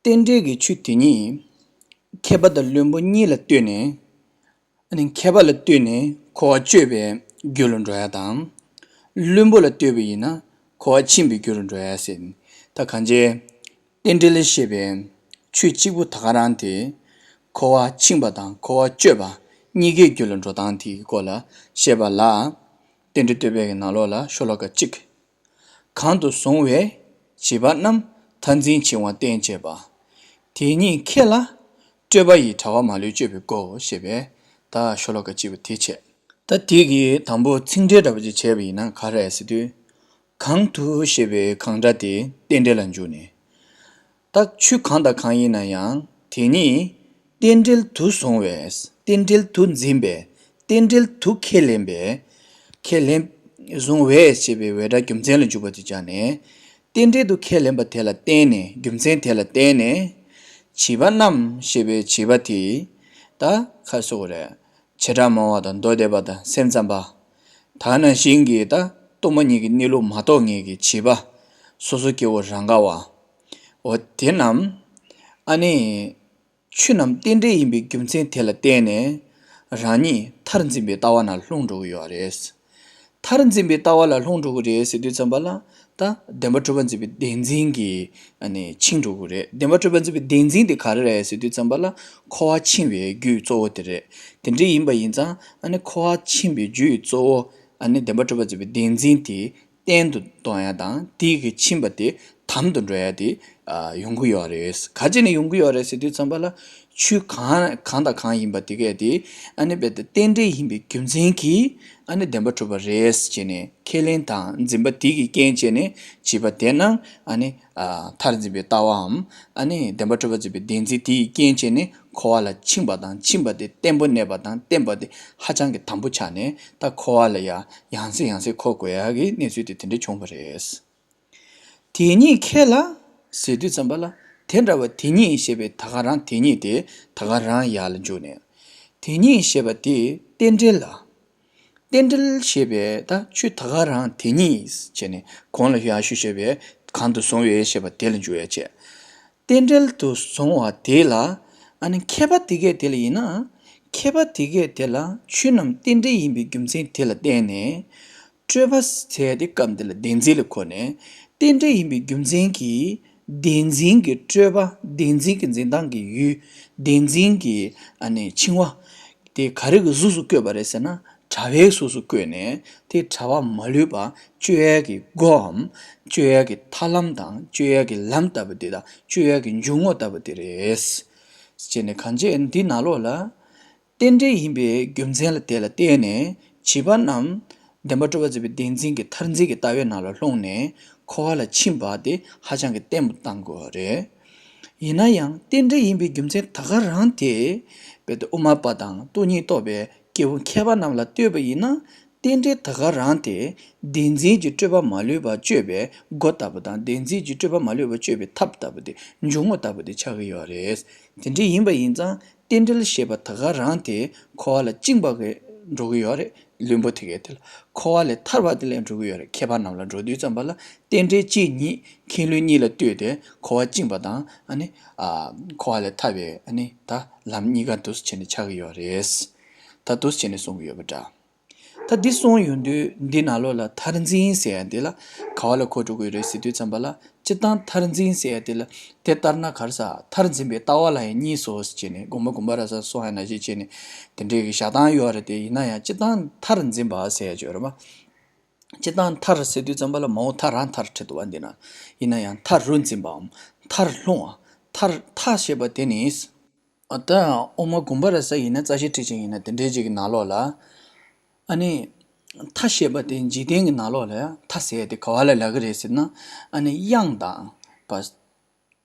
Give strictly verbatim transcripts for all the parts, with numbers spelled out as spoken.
རྟེན་འབྲེལ་གྱི་ཆོས་དེ་ཉིད་མཁས་པ་དང་བླུན་པོ་གཉིས་ལ་ལྟོས་ནས། ཨ་ནི་མཁས་པ་ལ་ལྟོས་ནས་འཁོར་བ་གཅོད་པའི་རྒྱུ་ལ་འགྲོ་ཡ་དང་། བླུན་པོ་ལ་ལྟོས་པ་ཡིན་ན་འཁོར་བ་འཆིང་བའི་རྒྱུ་ལ་འགྲོ་ཡ་ཟེར། ད་གང་ཅི། རྟེན་འབྲེལ་ཞེས་པའི་ཆོས་གཅིག་པུ་ད་ག་རང་དེ། འཁོར་བ་འཆིང་བ་དང་འཁོར་བ་གཅོད་པ་གཉིས་ཀའི་རྒྱུ་ལ་འགྲོ་སྟངས་དེའི་སྐོར་ལ་བཤད་པ་ལ། རྟེན་འབྲེལ་བསྟོད་པའི་ནང་ལོགས་ལ་ཤོ་ལོ་ཀ་གཅིག་གང་དུ་བཟུང་བས་བྱིས་པ་རྣམས་མཐར་འཛིན་འཆིང་བ་བསྟེན་བྱེད་པ། དེ་ཉིད་མཁས་ལ་སྤྲོས་པ་ཡི་དྲ་བ་མ་ལུས་གཅོད་པའི་སྒོ་ཞེས་པའི་ད་ཤོ་ལོ་ཀ་གཅིག་པ་དེ་བྱས། ད་དེ་གི་དང་པོ་ཚིག་འགྲེལ་འདྲ་པོ་ཅིག་བྱས་པ་ཡིན་ན་ག་རེ་ཟེར་དུས། གང་དུ་ཞེས་པའི་གང་སྒྲ་དེ་རྟེན་འབྲེལ་ལ་འཇུག་ནས། ད་ཆོས་གང་དང་གང་ཡིན་ན་ཡང་དེ་ཉིད་རྟེན་འབྲེལ་དུ་བཟུང་བས། རྟེན་འབྲེལ་དུ་འཛིན་པས། རྟེན་འབྲེལ་དུ་ཁས་ལེན་པས། ཁས་ལེན། བཟུང་བས་ཞེས་པའི་འོད་སྒྲ་རྒྱུ་མཚན་ལ་འཇུག་པ་དེ་སྦྱར་ནས། རྟེན་འབྲེལ་དུ་ཁས་ལེན་པ་དེ་ལ་བརྟེན་ནས་རྒྱུ་མཚན་དེ་ལ་བརྟེན་ནས། བྱིས་པ་རྣམས་ཞེས་པའི་བྱིས་པ་དེ། ད་ག་རེ་ཟེར་དགོས་རེད། བྱེ་བྲག་སྨྲ་བ་དང་མདོ་སྡེ་པ་དང་སེམས་ཙམ་པ། ད་ནང་བཞིན་གྱི་ད་སྟོང་པ་ཉིད་ཀྱི་གནས་ལུགས་མ་རྟོགས་མཁན་གྱི་བྱིས་པ། སོ་སོ་སྐྱེ་བོ་རང་ག་བ། འོ་དེ་རྣམས། ཨ་ནི། ཆོས་རྣམས་རྟེན་འབྲེལ་ཡིན་པའི་རྒྱུ་མཚན་དེ་ལ་བརྟེན་ནས། རང་ཉིད་མཐར་འཛིན་པའི་ལྟ་བ་ནང་ལྷུང་འགྲོ་གི་ཡོད་རེད། མཐར་འཛིན་པའི་ལྟ་བ་ལ་ལྷུང་འགྲོ་གི་རེད་ཟེར་དུས་ཙམ་པ་ལ། ད་བདེན་པ་གྲུབ་པ་འཛིན་པའི་བདེན་འཛིན་གྱིས་ཨ་ནི་འཆིང་འགྲོ་གི་རེད། བདེན་པ་གྲུབ་པ་འཛིན་པའི་བདེན་འཛིན་དེ་ག་རེ་རེད་ཟེར་དུས་ཙམ་པ་ལ། འཁོར་བ་འཆིང་བའི་རྒྱུའི་གཙོ་བོ་དེ་རེད། དེ་འདྲ་ཡིན་པ་ཡིན་ཙང་ཨ་ནི་འཁོར་བ་འཆིང་བའི་རྒྱུའི་གཙོ་བོ་ཨ་ནི་བདེན་པ་གྲུབ་པ་འཛིན་པའི་བདེན་འཛིན་དེ། བརྟན་དུ་གཏོང་ཡ་དང་དེ་གི་འཆིང་བ་དེ་དམ་དུ་འགྲོ་ཡ་དེ་ཨ་ཡོང་གི་ཡོད་རེད། ག་ཅི་ནས་ཡོང་གི་ཡོད་རེད་ཟེར་དུས་ཙམ་པ་ལ། ཆོས་གང་གང་དང་གང་ཡིན་པ་དེ་གས་དེ་ཨ་ནི་རྦད་དེ་རྟེན་འབྲེལ་ཡིན་པའི་རྒྱུ་མཚན་གྱིས་ཨ་ནི་བདེན་པ་གྲུབ་པ་རེད་ཅེས་ནས་ཁས་ལེན་དང་འཛིན་པ་དེ་གི་རྐྱེན་བྱས་ནས་བྱིས་པ་དེ་རྣམས་ཨ་ནི་ཨ་མཐར་འཛིན་པའི་ལྟ་བའམ་ཨ་ནི་བདེན་པ་གྲུབ་པ་འཛིན་པའི་བདེན་འཛིན་དེ་ཡི་རྐྱེན་བྱས་ནས། འཁོར་བ་ལ་འཆིང་བ་དང་འཆིང་བ་དེ་བརྟན་པོ་གནས་པ་དང་བརྟན་པ་དེ་ཧ་ཅང་གི་དམ་པོ་ཆགས་ནས་ད་འཁོར་བ་ལ་ཡང་ཡང་སེ་ཡང་སེ་འཁོར་དགོས་ཡ་གི་གནས་ཚུལ་དེ་དེ་འདྲ་བྱུང་བ་རེད། དེ་ཉིད་མཁས་ལ་ཟེར་དུས་ཙམ་པ་ལ། དེ་འདྲ་བ་དེ་ཉིད་ཞེས་པའི་ད་ག་རང་དེ་ཉིད་དེ་ད་ག་རང་ཡར་ལ་འཇུག་ནས། དེ་ཉིད་ཞེས་པ་དེ་རྟེན་འབྲེལ་ལ། རྟེན་འབྲེལ་ཞེས་པའི་ད་ཆོས་ད་ག་རང་དེ་ཉིད་བྱས་ནས་གོང་ལ་ཡར་ཞུས་བཤད་པའི་གང་དུ་བཟུང་བའི་ཞེས་པ་དེ་ལ་འཇུག་ཡ་བྱས། རྟེན་འབྲེལ་དུ་བཟུང་བ་དེ་ལ་ཨ་ནི་མཁས་པ་དེ་གས་དེ་ལ་ཡིན་ན། མཁས་པ་དེ་གས་དེ་ལ་ཆོས་རྣམས་རྟེན་འབྲེལ་ཡིན་པའི་རྒྱུ་མཚན་དེ་ལ་བརྟེན་ནས། སྤྲོས་པ་ཟེར་ཡ་དེ་སྐབས་འདི་ལ་བདེན་འཛིན་ལ་གོ་ནས། རྟེན་འབྲེལ་ཡིན་པའི་རྒྱུ་མཚན་གྱིས་བདེན་འཛིན་གྱི་སྤྲོས་པ། བདེན་འཛིན་གྱི་འཛིན་སྟངས་ཀྱི་ཡུལ། བདེན་འཛིན་གྱི་ཨ་ནི་འཆིང་བ། དེ་ག་རེ་གི་གཟུགས་སུ་བཀོད་པ་རེད་ཟེར་ན། དྲ་བའི་གཟུགས་སུ་བཀོད་ནས་དེ་དྲ་བ་མ་ལུས་པ་གཅོད་ཡས་ཀྱི་སྒོའམ། གཅོད་ཡས་ཀྱི་ཐབས་ལམ་དང་གཅོད་ཡས་ཀྱི་ལམ་ལྟ་བུ་དེ་དང་གཅོད་ཡས་ཀྱི་འཇུག་ངོགས་ལྟ་བུ་དེ་རེད། ཅེས་ནས་གང་བྱས་འདི་ནང་ལོགས་ལ། རྟེན་འབྲེལ་ཡིན་པའི་རྒྱུ་མཚན་ལ་དེ་ལ་བརྟེན་ནས་བྱིས་པ་རྣམས་བདེན་པ་གྲུབ་པ་འཛིན་པའི་བདེན་འཛིན་གྱི་མཐར་འཛིན་གྱི་ལྟ་བའི་ནང་ལ་ལྷུང་ནས་འཁོར་བ་ལ་འཆིང་བ་དེ་ཧ་ཅང་གི་བརྟན་པོ་བཏང་དགོས་པ་རེད། ཡིན་ན་ཡང་རྟེན་འབྲེལ་ཡིན་པའི་རྒྱུ་མཚན་ད་ག་རང་དེ་རྦད་དེ་དབུ་མ་པ་དང་སྟོང་ཉིད་རྟོགས་པའི་སྐྱེས་བུ་མཁས་པ་རྣམས་ལ་ལྟོས་པ་ཡིན་ན། རྟེན་འབྲེལ་ད་ག་རང་དེ་བདེན་འཛིན་གྱི་སྤྲོས་པ་མ་ལུས་པ་གཅོད་པའི་སྒོ་ལྟ་བུ་དང་བདེན་འཛིན་གྱི་སྤྲོས་པ་མ་ལུས་པ་གཅོད་པའི་ཐབས་ལྟ་བུ་དེ་འཇུག་ངོགས་ལྟ་བུ་དེ་ཆགས་ཀྱི་ཡོད་རེད། དེ་འདྲ་ཡིན་པ་ཡིན་ཙང་། རྟེན་འབྲེལ་ཞེས་པ་ད་ག་རང་དེ་འཁོར་བ་ལ་བཅིངས་པ་གི་འགྲོ་གི་ཡོད་རེད། བླུན་པོ་དེ་གས་དེ་ལ་འཁོར་བ་ལས་ཐར་བ་དེ་ལ་འགྲོ་གི་ཡོད་རེད། མཁས་པ་རྣམས་ལ་འགྲོ་དུས་ཙམ་པ་ལ་རྟེན་འབྲེལ་གཅིག་ཉིད་ཁྱིམ་ལུས་གཉིས་ལ་ལྟོས་ཏེ་འཁོར་བ་བཅིངས་པ་དང་ཨ་ནི་ཨ་འཁོར་བ་ལས་ཐར་བའི་ཨ་ནི་ད་ལམ་གཉིས་ཀ་འདུག་སེ་བྱས་ནས་ཆགས་ཀྱི་ཡོད་རེད། ད་འདུག་སེ་བྱས་ནས་གསུང་གི་ཡོད་པ་འདྲ། ད་འདི་གསུངས་ཡོང་དུས་འདི་ནང་ལོགས་ལ་མཐར་འཛིན་ཟེར་ཡ་འདི་ལ་ག་བ་ལ་གོ་འགྲོ་གི་རེད་ཟེར་དུས་ཙམ་པ་ལ། སྤྱིར་བཏང་མཐར་འཛིན་ཟེར་ཡ་འདི་ལ་དེ་ལྟར་ན་ག་རེ་ཟ། མཐར་འཛིན་པའི་ལྟ་བ་ལ་ཡང་གཉིས་སོ་ཟེར་བྱས་ནས་དགོངས་པ་དགོངས་པ་ར་ས་སོང་ཡ་ན་ཞེས་བྱས་ནས་དེ་འདྲའི་གི་བཞག་སྟངས་ཡོད་རེད་དེ། ཡིན་ན་ཡང་སྤྱིར་བཏང་མཐར་འཛིན་པ་ཟེར་ཡ་ཅིག་ཡོད་རེད་པ། སྤྱིར་བཏང་མཐར་ཟེར་དུས་ཙམ་པ་ལ་མ་འོངས་མཐའ་རང་མཐར་བྲིས་འདུག་པ་འདི་ན། ཡིན་ན་ཡང་མཐར་རུ་འཛིན་པའམ་མཐར་ལྷུང་བ། མཐར་མཐའ་ཞེས་པ་དེ་ནི། ད་དབུ་མ་དགོངས་པ་ར་ས་ཡིན་ན། རྩ་ཤེ་ཁྲིད་ཅིང་ཡིན་ན། དེ་འདྲའི་ཅིག་གི་ནང་ལོགས་ལ། ཨ་ནི། མཐའ་ཞེས་པ་དེ་འཇིག་རྟེན་གྱི་ནང་ལོགས་ལ་མཐའ་ཟེར་ཡ་དེ་ག་བ་ལ་ལབ་ཀྱི་རེད་ཟེར་ན། ཨ་ནི་དབྱངས་དང་བ།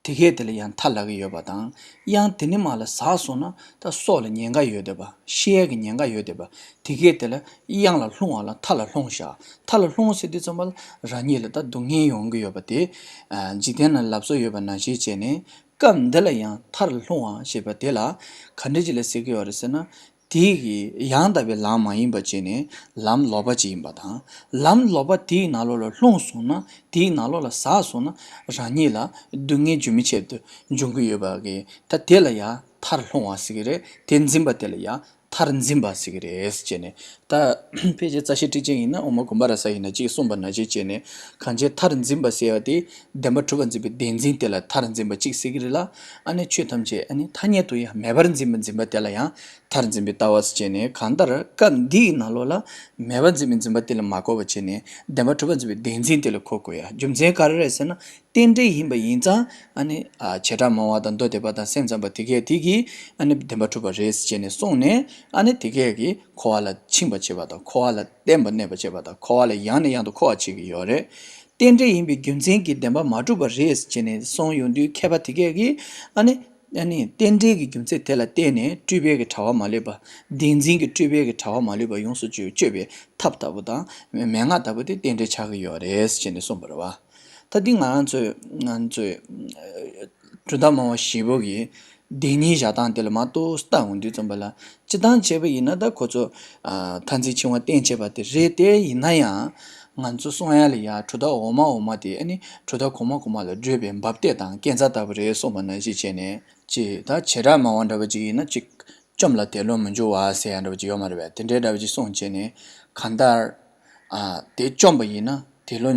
དེ་གས་དེ་ལ་ཡང་མཐའ་ལབ་ཀྱི་ཡོད་པ་དང་། དབྱངས་དེ་ནས་མར་ལ་ཟགས་སོང་ན་ད་སྲོག་ལ་ཉེན་ཁ་ཡོད་བསྡད་པ། ཤི་ཡ་གི་ཉེན་ཁ་ཡོད་བསྡད་པ། དེ་གས་དེ་ལ་དབྱངས་ལ་ལྷུང་བ་ལ་མཐའ་ལ་ལྷུང་བཞག་མཐའ་ལ་ལྷུང་ཟེར་དུས་ཙམ་པ་ལ་རང་ཉིད་ལ་ད་སྡུག་བསྔལ་ཡོང་གི་ཡོད་པ་དེ། ཨ་འཇིག་རྟེན་ན་ལབ་སྲོལ་ཡོད་པ་ནང་བཞིན་བྱས་ནས། སྐབས་འདི་ལ་ཡང་མཐར་ལྷུང་བ་ཞེས་པ་དེ་ལ་ག་འདྲ་ཅིག་ལ་ཟེར་གྱི་ཡོད་རེད་ཟེར་ན། དེ་གི་ཡང་དག་པའི་ལམ་མ་ཡིན་པ་བྱས་ནས་ལམ་ལོག་པ་ཅིག་ཡིན་པ་དང་། ལམ་ལོག་པ་དེའི་ནང་ལོགས་ལ་ལྷུང་སོང་ན། དེའི་ནང་ལོགས་ལ་ཟགས་སོང་ན། རང་ཉིད་ལ་སྡུག་བསྔལ་རྒྱུན་མི་ཆད་དུ་འབྱུང་གི་ཡོད་པ་གི། ད་དེ་ལ་ཡང་མཐར་ལྷུང་བ་ཟེར་གི་རེད། དེ་འཛིན་པ་དེ་ལ་ཡང་མཐར་འཛིན་པ་ཟེར་གི་རེད་ཟེར་བྱས་ནས། ད་ཕལ་ཆེར་རྩ་ཤེ་ཊཱིཀ་ཆེན་ཡིན་ན། དབུ་མ་དགོངས་པ་རབ་གསལ་ཡིན་ན་ཅིག་གསུངས་པ་ནང་བཞིན་བྱས་ནས། གང་ཕྱིར་མཐར་འཛིན་པ་ཟེར་བ་དེ་བདེན་པར་གྲུབ་པར་འཛིན་པའི་བདེན་འཛིན་དེ་ལ་མཐར་འཛིན་པ་གཅིག་ཟེར་གི་རེད་ལ། ཨ་ནི་ཆོས་ཐམས་ཅད་ཨ་ནི་ཐ་སྙད་དུ་ཡང་མེད་པར་འཛིན་པ་འཛིན་པ་དེ་ལ་ཡང་མཐར་འཛིན་པའི་ལྟ་བ་ཟེར་བྱས་ནས། གང་ལྟར་སྐབས་འདིའི་ནང་ལོགས་ལ་མེད་པར་འཛིན་པའི་འཛིན་པ་དེ་ལ་མ་གོ་བ་བྱས་ནས། བདེན་པར་གྲུབ་པར་འཛིན་པའི་བདེན་འཛིན་དེ་ལ་གོ་དགོས་ཡ། རྒྱུ་མཚན་ག་རེ་རེད་ཟེར་ན། རྟེན་འབྲེལ་ཡིན་པ་ཡིན་ཙང་ཨ་ནི་ཨ་བྱེ་བྲག་སྨྲ་བ་དང་མདོ་སྡེ་པ་དང་སེམས་ཙམ་པ་དེ་གས་དེ་གིས་ཨ་ནི་བདེན་པར་གྲུབ་པ་རེད་ཟེར་བྱས་ནས་གསུངས་ནས། ཨ་ནི་དེ་གས་ཀྱིས་འཁོར་བ་ལ་འཆིང་བར་བྱེད་པ་དང་། འཁོར་བ་ལ་བརྟན་པར་གནས་པར་བྱེད་པ་དང་། འཁོར་བ་ལ་ཡང་ནས་ཡང་དུ་འཁོར་བར་བྱེད་ཀྱི་ཡོད་རེད། རྟེན་འབྲེལ་ཡིན་པའི་རྒྱུ་མཚན་གྱིས་བདེན་པ་མ་གྲུབ་པ་རེད་ཟེར་བྱས་ནས་གསུངས་ཡོང་དུས། མཁས་པ་དེ་གས་ཀྱིས་ཨ་ནི་ཨ་ནི་རྟེན་འབྲེལ་གྱི་རྒྱུ་མཚན་དེ་ལ་བརྟེན་ནས་སྤྲུལ་པའི་གི་གྲགས་པ་མ་ལུས་པ། བདེན་འཛིན་གྱི་སྤྲུལ་པའི་གི་གྲགས་པ་མ་ལུས་པ་ཡོངས་སུ་གཅོད་གཅོད་པའི་ཐབས་ལྟ་བུ་དང་མན་ངག་ལྟ་བུ་དེ་རྟེན་འབྲེལ་ཆགས་ཀྱི་ཡོད་རེད་ཟེར་བྱས་ནས་གསུངས་པ་རེད་བ། ད་འདི་ང་རང་ཚོས་ང་ཚོས་གྲུབ་མཐའ་སྨྲ་བ་བཞི་པོ་གི་བདེན་གཉིས་བཞག་སྟངས་དེ་ལ་མར་ཏོག་ཙམ་ལྟ་འོང་དུས་ཙམ་པ་ལ། སྤྱིར་བཏང་བྱས་པ་ཡིན་ན་ད་ཁོ་ཚོ་ཨ་མཐར་འཛིན་འཆིང་བ་གཏན་བཅད་པ་དེ་རེད་དེ། ཡིན་ན་ཡང་ང་ཚོ་གསུང་ཡ་ལ་ཡ་གྲུབ་མཐའ་འོག་མ་འོག་མ་དེ། ཨ་ནི་གྲུབ་མཐའ་གོང་མ་གོང་མ་ལ་བགྲོད་པའི་འབབ་སྟེགས་དང་སྐས་འཛེག་ལྟ་བུ་རེད་གསུངས་པ་ནང་བཞིན་བྱས་ནས། ཅེས་ད་བྱེ་བྲག་སྨྲ་བ་འདྲ་པོ་ཅིག་ཡིན་ན། ཅིག་བཅོམ་ལ་དེ་བློ་མི་འཇུག་པ་ཟེར་ཡ་འདྲ་པོ་ཅིག་ཡོད་མ་རེད་པས། དེ་འདྲའི་འདྲ་པོ་ཅིག་གསུངས་བྱས་ནས། གང་ལྟར་ཨ་དེ་བཅོམ་པ་ཡིན་ན་དེ་བློ་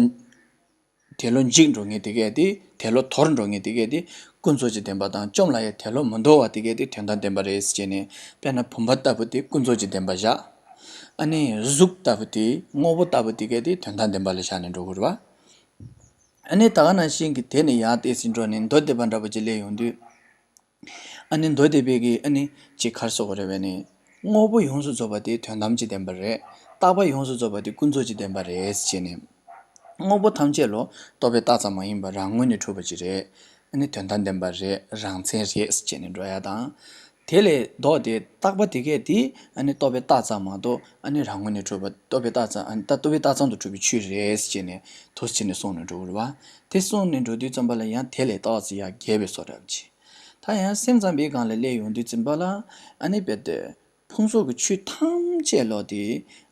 དེ་བློ་འཇིག་འགྲོ་ངེས་དེ་གས་དེ། དེ་བློ་དོར་འགྲོ་ངེས་དེ་གས་དེ་ཀུན་རྫོབ་ཀྱི་བདེན་པ་དང་། བཅོམ་ལ་ཡང་དེ་བློ་མི་འདོར་བ་དེ་གས་དེ་དོན་དམ་བདེན་པ་རེད་ཟེར་བྱས་ནས། དཔེར་ན་བུམ་པ་ལྟ་བུ་དེ་ཀུན་རྫོབ་ཀྱི་བདེན་པ་བཞག་ཨ་ནི་གཟུགས་ལྟ་བུ་དེ། དངོས་པོ་ལྟ་བུ་དེ་གས་དེ་དོན་དམ་བདེན་པ་ལ་བཞག་ནས་འགྲོ་དགོས་རེད་བ། ཨ་ནི་ད་ག་ནང་བཞིན་གྱི་དེ་ནས་ཡར་བལྟས་ཟིན་འགྲོ་ནས་མདོ་སྡེ་པ་འདྲ་པོ་ཅིག་སླེབས་ཡོང་དུས། ཨ་ནི་མདོ་སྡེ་པའི་གི་ཨ་ནི་ཅིག་ག་རེ་ཟེར་དགོས་རེད་པས་ནི། དངོས་པོ་ཡོངས་སུ་རྫོགས་པ་དེ་དོན་དམ་གྱི་བདེན་པ་རེད། རྟག་པ་ཡོངས་སུ་རྫོགས་པ་དེ་ཀུན་རྫོབ་ཀྱི་བདེན་པ་རེད་ཟེར་བྱས་ནས། དངོས་པོ་ཐམས་ཅད་ལོ་རྟོག་པས་བཏགས་ཙམ་མ་ཡིན་པར་རང་ངོས་ནས་གྲུབ་པ་ཅིག་རེད། ཨ་ནི་དོན་དམ་བདེན་པ་རེད། རང་མཚན་རེད་ཟེར་བྱས་ནས་འགྲོ་ཡ་དང་། དེ་ལས་ལྡོག་སྟེ་རྟག་པ་དེ་གས་དེ་ཨ་ནི་རྟོག་པས་བཏགས་ཙམ་མ་གཏོགས། ཨ་ནི་རང་ངོས་ནས་གྲུབ་པ། རྟོག་པས་བཏགས་ཙམ། ཨ་ནི་ད་རྟོག་པས་བཏགས་ཙམ་དུ་གྲུབ་པའི་ཆོས་རེད་ཟེར་བྱས་ནས་དེ་བྱས་ནས་གསུངས་ནས་འགྲོ་དགོས་རེད་བ། དེ་གསུངས་ནས་འགྲོ་དུས་ཙམ་པ་ལ་ཡང་དེ་ལས་ཏོག་ཙམ་ཡར་རྒྱས་པའི་བཟོ་འདྲ་ཅིག་ད་ཡང་སེམས་ཙམ་པའི་སྒང་ལ་སླེབས་ཡོང་དུས་ཙམ་པ་ལ། ཨ་ནི་རྦད་དེ་ཕུང་སོགས་ཀྱི་ཆོས་ཐམས་ཅད་ལོ་དེ་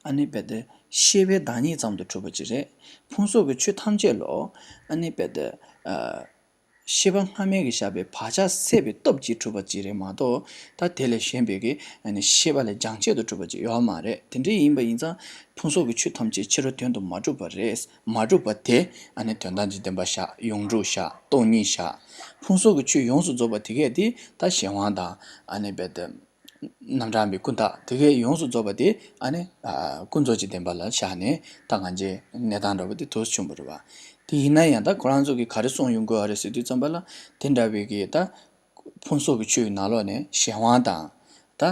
ཨ་ནི་རྦད་དེ་ཤེས་པའི་བདག་ཉིད་ཙམ་དུ་གྲུབ་པ་ཅིག་རེད། ཕུང་སོགས་ཀྱི་ཆོས་ཐམས་ཅད་ལོ་ཨ་ནི་རྦད་དེ་ཨ་ཤེས་པ་སྔ་མའི་གི་བཞག་པའི་བག་ཆགས་སད་པའི་སྟོབས་ཀྱིས་གྲུབ་པ་ཅིག་རེད་མ་གཏོགས། ད་དེ་ལས་གཞན་པའི་གི་ཨ་ནི་ཤེས་པ་ལས་རྒྱང་ཆད་དུ་གྲུབ་པ་ཅིག་ཡོད་མ་རེད། དེ་འདྲ་ཡིན་པ་ཡིན་ཙང་། ཕུང་སོགས་ཀྱི་ཆོས་ཐམས་ཅད་ཕྱི་རོལ་དོན་དུ་མ་གྲུབ་པ་རེད། མ་གྲུབ་པ་དེ་ཨ་ནི་དོན་དམ་གྱི་བདེན་པ་བཞག་ཡོངས་གྲུབ་བཞག་སྟོང་ཉིད་བཞག་ཕུང་སོགས་ཀྱི་ཆོས་ཡོངས་སུ་རྫོགས་པ་དེ་གས་དེ་ད་གཞན་དབང་དང་། ཨ་ནི་རྦད་དེ་རྣམ་གྲངས་པའི་ཀུན་བརྟགས་དེ་གས་ཡོངས་སུ་རྫོགས་པ་དེ་ཨ་ནི་ཨ་ཀུན་རྫོབ་ཀྱི་བདེན་པ་ལ་བཞག་ནས། ད་ང་ཚོའི་གནས་སྟངས་འདྲ་པོ་དེ་དུས་བྱུང་བ་རེད་བ། དེ་ཡིན་ན་ཡང་ད་ཁོ་རང་ཚོ་གིས་ག་རེ་གསུངས་ཡོང་གི་ཡོད་རེད་ཟེར་དུས་ཙམ་པ་ལ། དེ་འདྲ་བའི་གི་ད་ཕུང་སོགས་ཀྱི་ཆོས་ཀྱི་ནང་ལོགས་ནས་གཞན་དབང་དང་། ད་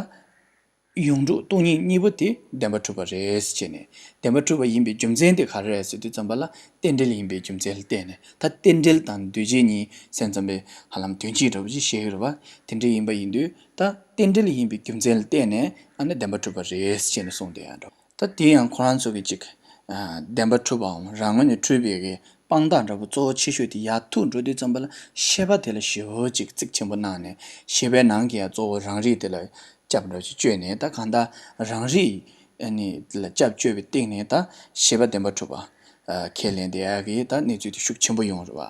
ཡོངས་གྲུབ་སྟོང་ཉིད་གཉིས་པོ་དེ་བདེན་པར་གྲུབ་པ་རེད་ཟེར་བྱས་ནས། བདེན་པར་གྲུབ་པ་ཡིན་པའི་རྒྱུ་མཚན་དེ་ག་རེ་རེད་ཟེར་དུས་ཙམ་པ་ལ། རྟེན་འབྲེལ་ཡིན་པའི་རྒྱུ་མཚན་ལ་བརྟེན་ནས། ད་རྟེན་འབྲེལ་དང་འདུས་བྱས་གཉིས་སེམས་ཙམ་པས་ཧ་ལམ་དོན་གཅིག་འདྲ་པོ་ཅིག་བཤད་ཀྱི་རེད་བ། དེ་འདྲ་ཡིན་པ་ཡིན་དུས། ད་རྟེན་འབྲེལ་ཡིན་པའི་རྒྱུ་མཚན་ལ་བརྟེན་ནས་ཨ་ནི་བདེན་པར་གྲུབ་པ་རེད་ཟེར་བྱས་ནས་གསུངས་བསྡད་ཡ་འདྲ། ད་དེ་ཡང་ཁོ་རང་ཚོ་གིས་ཅིག་ཨ་བདེན་པར་གྲུབ་པའམ་རང་ངོས་ནས་གྲུབ་པའི་གི་དཔང་རྟགས་འདྲ་པོ་གཙོ་བོ་ཆེ་ཤོས་དེ་ཡར་ཐུག་འགྲོ་དུས་ཙམ་པ་ལ། ཤེས་པ་དེ་ལ་ཞེ་པོ་ཅིག་གཙིགས་ཆེན་པོ་གནང་ནས། ཤེས་པའི་ནང་གི་ཡང་གཙོ་བོ་རང་རིག་དེ་ལ་སྐྱབས་འགྲོ་ཅིག་བཅོལ་ནས། ད་གང་ལྟར་རང་རིག་ཨ་ནི་དེ་ལ་སྐྱབས་བཅོལ་བའི་སྟེང་ནས་ད་ཤེས་པ་བདེན་པར་གྲུབ་པ་ཨ་ཁས་ལེན་བསྡད་ཡ་གི་ད་གནས་ཚུལ་དེ་ཤུགས་ཆེན་པོ་ཡོང་རེད་བ།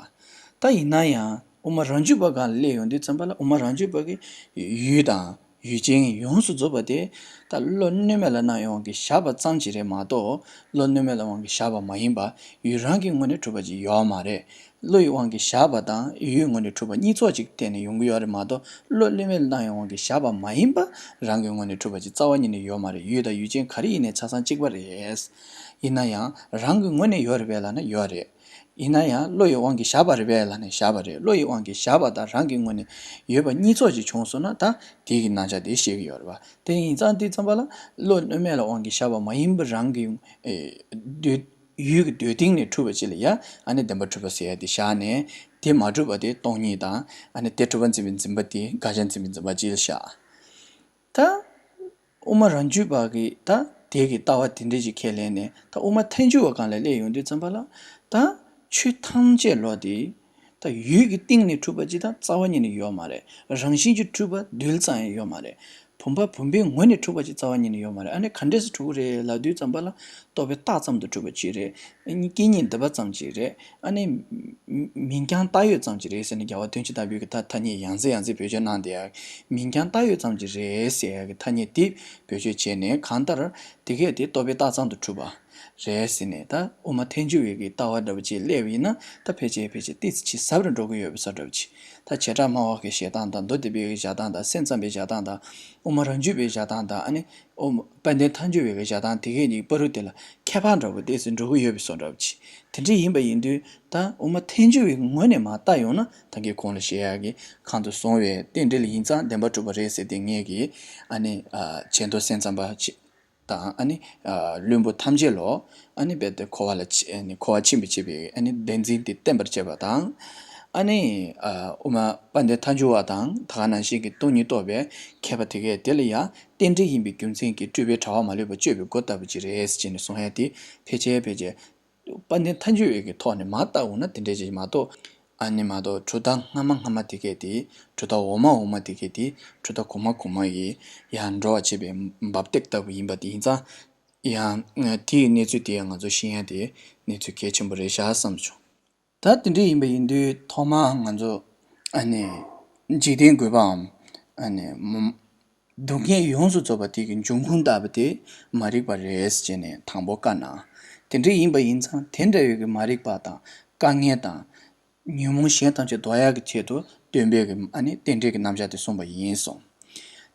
ད་ཡིན་ན་ཡང་དབུ་མ་རང་རྒྱུད་པ་སྒང་ལ་སླེབས་ཡོང་དུས་ཙམ་པ་ལ། དབུ་མ་རང་རྒྱུད་པ་གི་ཡུལ་དང་ཡུལ་ཅན་ཡོངས་སུ་རྫོགས་པ་དེ་ད་བློ་གནོད་མེད་ལ་སྣང་བའི་དབང་གིས་བཞག་པ་ཙམ་ཅིག་རེད་མ་གཏོགས། བློ་གནོད་མེད་ལ་དབང་གིས་བཞག་པ་མ་ཡིན་པ། ཡུལ་རང་གི་ངོས་ནས་གྲུབ་པ་ཅིག་ཡོད་མ་རེད། བློ་ཡི་དབང་གིས་བཞག་པ་དང་ཡུལ་ངོས་ནས་གྲུབ་པ་གཉིས་ཚོགས་ཅིག་གཏན་ནས་ཡོང་གི་ཡོད་རེད་མ་གཏོགས། བློ་གནོད་མེད་ལ་སྣང་བའི་དབང་གིས་བཞག་པ་མ་ཡིན་པ་རང་གི་ངོས་ནས་གྲུབ་པ་ཅིག་རྩ་བ་ཉིད་ནས་ཡོད་མ་རེད། ཡུལ་དང་ཡུལ་ཅན་ག་རེ་ཡིན་ནའི་ཆ་ཚང་གཅིག་པ་རེད། ཡིན་ན་ཡང་རང་གི་ངོས་ནས་ཡོད་རེད་པས་ལབ་ན་ཡོད་རེད། ཡིན་ན་ཡང་བློ་ཡི་དབང་གིས་བཞག་པ་རེད་པས་ལབ་ན་བཞག་པ་རེད། བློ་ཡི་དབང་གིས་བཞག་པ་དང་རང་གི་ངོས་ནས་ཡོད་པ་གཉིས་ཚོགས་ཅིག་བྱུང་སོང་ན། ད་དེ་གི་རྣམ་གཞག་དེ་ཤེས་ཀྱི་ཡོད་རེད་བ། དེ་ཡིན་ཙང་དེ་ཙམ་པ་ལ་བློ་གནོད་མེད་ལ་དབང་གིས་བཞག་པ་མ་ཡིན་པ་རང་གི་ཨེ་འདོད་ཡུལ་གྱི་འདོད་སྟེང་ནས་གྲུབ་པ་ཅིག་ལ་ཡ་ཨ་ནི་བདེན་པར་གྲུབ་པ་ཟེར་ཡ་དེ་བཞག་ནས། དེ་མ་གྲུབ་པ་དེ་སྟོང་ཉིད་དང་། ཨ་ནི་དེ་གྲུབ་པར་འཛིན་པའི་འཛིན་པ་དེ་དགག་བྱར་འཛིན་པའི་འཛིན་པ་ཅིག་ལ་བཞག་ད་དབུ་མ་རང་རྒྱུད་པ་གིས་ད་དེ་གི་ལྟ་བ་དེ་འདྲ་ཞིག་ཁས་ལེན་ནས། ད་དབུ་མ་ཐལ་འགྱུར་བ་སྒང་ལ་སླེབས་ཡོང་དུས་ཙམ་པ་ལ། ད་ཆོས་ཐམས་ཅད་ལོ་དེ་ད་ཡུལ་གྱི་སྟེང་ནས་གྲུབ་པ་ཅིག་ད་རྩ་བ་ཉིད་ནས་ཡོད་མ་རེད། རང་བཞིན་གྱིས་གྲུབ་པ་རྡུལ་ཙམ་ཡང་ཡོད་མ་རེད། བུམ་པ་བུམ་པའི་ངོས་ནས་གྲུབ་པ་ཅིག་རྩ་བ་ཉིད་ནས་ཡོད་མ་རེད། ཨ་ནི་ག་འདྲས་སེ་གྲུབ་ཀྱི་རེད་ལབ་དུས་ཙམ་པ་ལ། རྟོག་པས་བཏགས་ཙམ་དུ་གྲུབ་པ་ཅིག་རེད། ཨ་ནི་སྐད་གཉིས་འདུས་པ་ཙམ་ཅིག་རེད། ཨ་ནི་མིང་རྐྱང་བཏགས་ཡོད་ཙམ་ཅིག་རེད་ཟེར་ནས་རྒྱལ་བ་དོན་གྱི་བདག་པོས་ཀྱི་ཐ་ཐ་སྙད་ཡང་སེ་ཡང་སེ་བེད་སྤྱོད་གནང་བསྡད་ཡ། མིང་རྐྱང་བཏགས་ཡོད་ཙམ་ཅིག་རེད་ཟེར་ཡ་གི་ཐ་སྙད་དེ་བེད་སྤྱོད་བྱས་ནས། གང་ལྟར་དེ་གས་དེ་རྟོག་པས་བཏགས་ཙམ་དུ་གྲུབ་པ་རེད་ཟེར་ནས། ད་དབུ་མ་ཐལ་འགྱུར་བའི་གི་ལྟ་བ་འདྲ་པོ་ཅིག་སླེབས་པ་ཡིན་ན། ད་ཕལ་ཆེར་ཕལ་ཆེར་ཏོག་ཙམ་ཅིག་ཟབ་རུ་འགྲོ་གི་ཡོད་པའི་བཟོ་འདྲ་པོ་ཅིག་ད་བྱེ་བྲག་སྨྲ་བ་གི་བཞེད་སྟངས་དང་། མདོ་སྡེ་པའི་གི་བཞེད་སྟངས་དང་། སེམས་ཙམ་པའི་བཞེད་སྟངས་དང་། དབུ་མ་རང་རྒྱུད་པའི་བཞེད་སྟངས་དང་། ཨ་ནི་དབུ་མ་དཔལ་ལྡན་ཐལ་འགྱུར་བའི་གི་བཞེད་སྟངས་དེ་གས་གཉིས་བར་དུ་དེ་ལ་ཁྱད་པར་འདྲ་པོ་ཏོག་ཙམ་འགྲོ་གི་ཡོད་པའི་བཟོ་འདྲ་པོ་ཅིག་དེ་འདྲ་ཡིན་པ་ཡིན་དུས། ད་དབུ་མ་ཐལ་འགྱུར་བའི་ངོས་ནས་མར་བལྟ་ཡོང་ན། ད་གིན་གོང་ལ་བཤད་ཡག་གི་གང་དུ་སོང་བའི་རྟེན་འབྲེལ་ཡིན་ཙང་བདེན་པར་གྲུབ་པ་རེད་ཟེར་དེ་ངེད་ཀྱིས། ཨ་ནི་ཨ་ཆེས་མཐོ་སེམས་ཙམ་པ་ཅིག་དང་། ཨ་ནི་ཨ་བླུན་པོ་ཐམས་ཅད་ལོ། ཨ་ནི་རྦད་དེ་འཁོར་བ་ལ་ཕྱིན། ཨ་ནི་འཁོར་བར་ཕྱིན་པར་བྱེད་པའི། ཨ་ནི་བདེན་འཛིན་དེ་བསྟན་པར་བྱེད་པ་དང་། ཨ་ནི་ཨ་དབུ་མ་དཔལ་ལྡན་ཐལ་འགྱུར་བ་དང་། ད་ག་ནང་བཞིན་གྱི་སྟོང་ཉིད་རྟོགས་པའི་མཁས་པ་དེ་གས་དེ་ལ་ཡང་རྟེན་འབྲེལ་ཡིན་པའི་རྒྱུ་མཚན་གྱིས་སྤྲོས་པའི་དྲ་བ་མ་ལུས་པ་གཅོད་པའི་སྒོ་ལྟ་བུ་ཅིག་རེད་ཟེར་ནས་གསུང་ཡ་དེ། ཕལ་ཆེར་ཕལ་ཆེར་དཔལ་ལྡན་ཐལ་འགྱུར་བའི་གི་ཐོག་ནས་མར་བལྟ་འོང་ན་དེ་འདྲ་ཅིག་མ་གཏོགས། ཨ་ནི་མ་གཏོགས་གྲུབ་མཐའ་སྔ་མ་སྔ་མ་དེ་གས་དེ། གྲུབ་མཐའ་འོག་མ་འོག་མ་དེ་གས་དེ། གྲུབ་མཐའ་གོང་མ་གོང་མ་ཡི་ཡར་འགྲོ་བར་བྱེད་པའི་འབབ་སྟེགས་ལྟ་བུ་ཡིན་པ་དེ་ཡིན་ཙང་། ཡང་དེའི་གནས་ཚུལ་དེ་ང་ཚོ་ཤེས་ཡ་དེ་གནས་ཚུལ་གལ་ཆེན་པོ་རེད་ཤག་བསམ་བྱུང་། ད་དེ་འདྲ་ཡིན་པ་ཡིན་དུས། ཐོག་མར་ང་ཚོ་ཨ་ནི་འཇིག་རྟེན་དགོས་པའམ། ཨ་ནི་མ་སྡུག་བསྔལ་ཡོངས་སུ་རྫོགས་པ་དེ་གི་འབྱུང་ཁུངས་ལྟ་བུ་དེ་མ་རིག་པ་རེད་ཟེར་ནས་དང་པོ་བཀའ་གནང་། དེ་འདྲ་ཡིན་པ་ཡིན་ཙང་དེ་འདྲ་བའི་གི་མ་རིག་པ་དང་དཀའ་ངལ་དང་། ཉོན་མོངས་གཞན་ཐམས་ཅད་ཟློག་ཡག་གི་ཆེད་དུ་སྟོན་པའི་གི། ཨ་ནི་རྟེན་འབྲེལ་གྱི་རྣམ་གཞག་དེ་གསུངས་པ་ཡིན་གསུངས།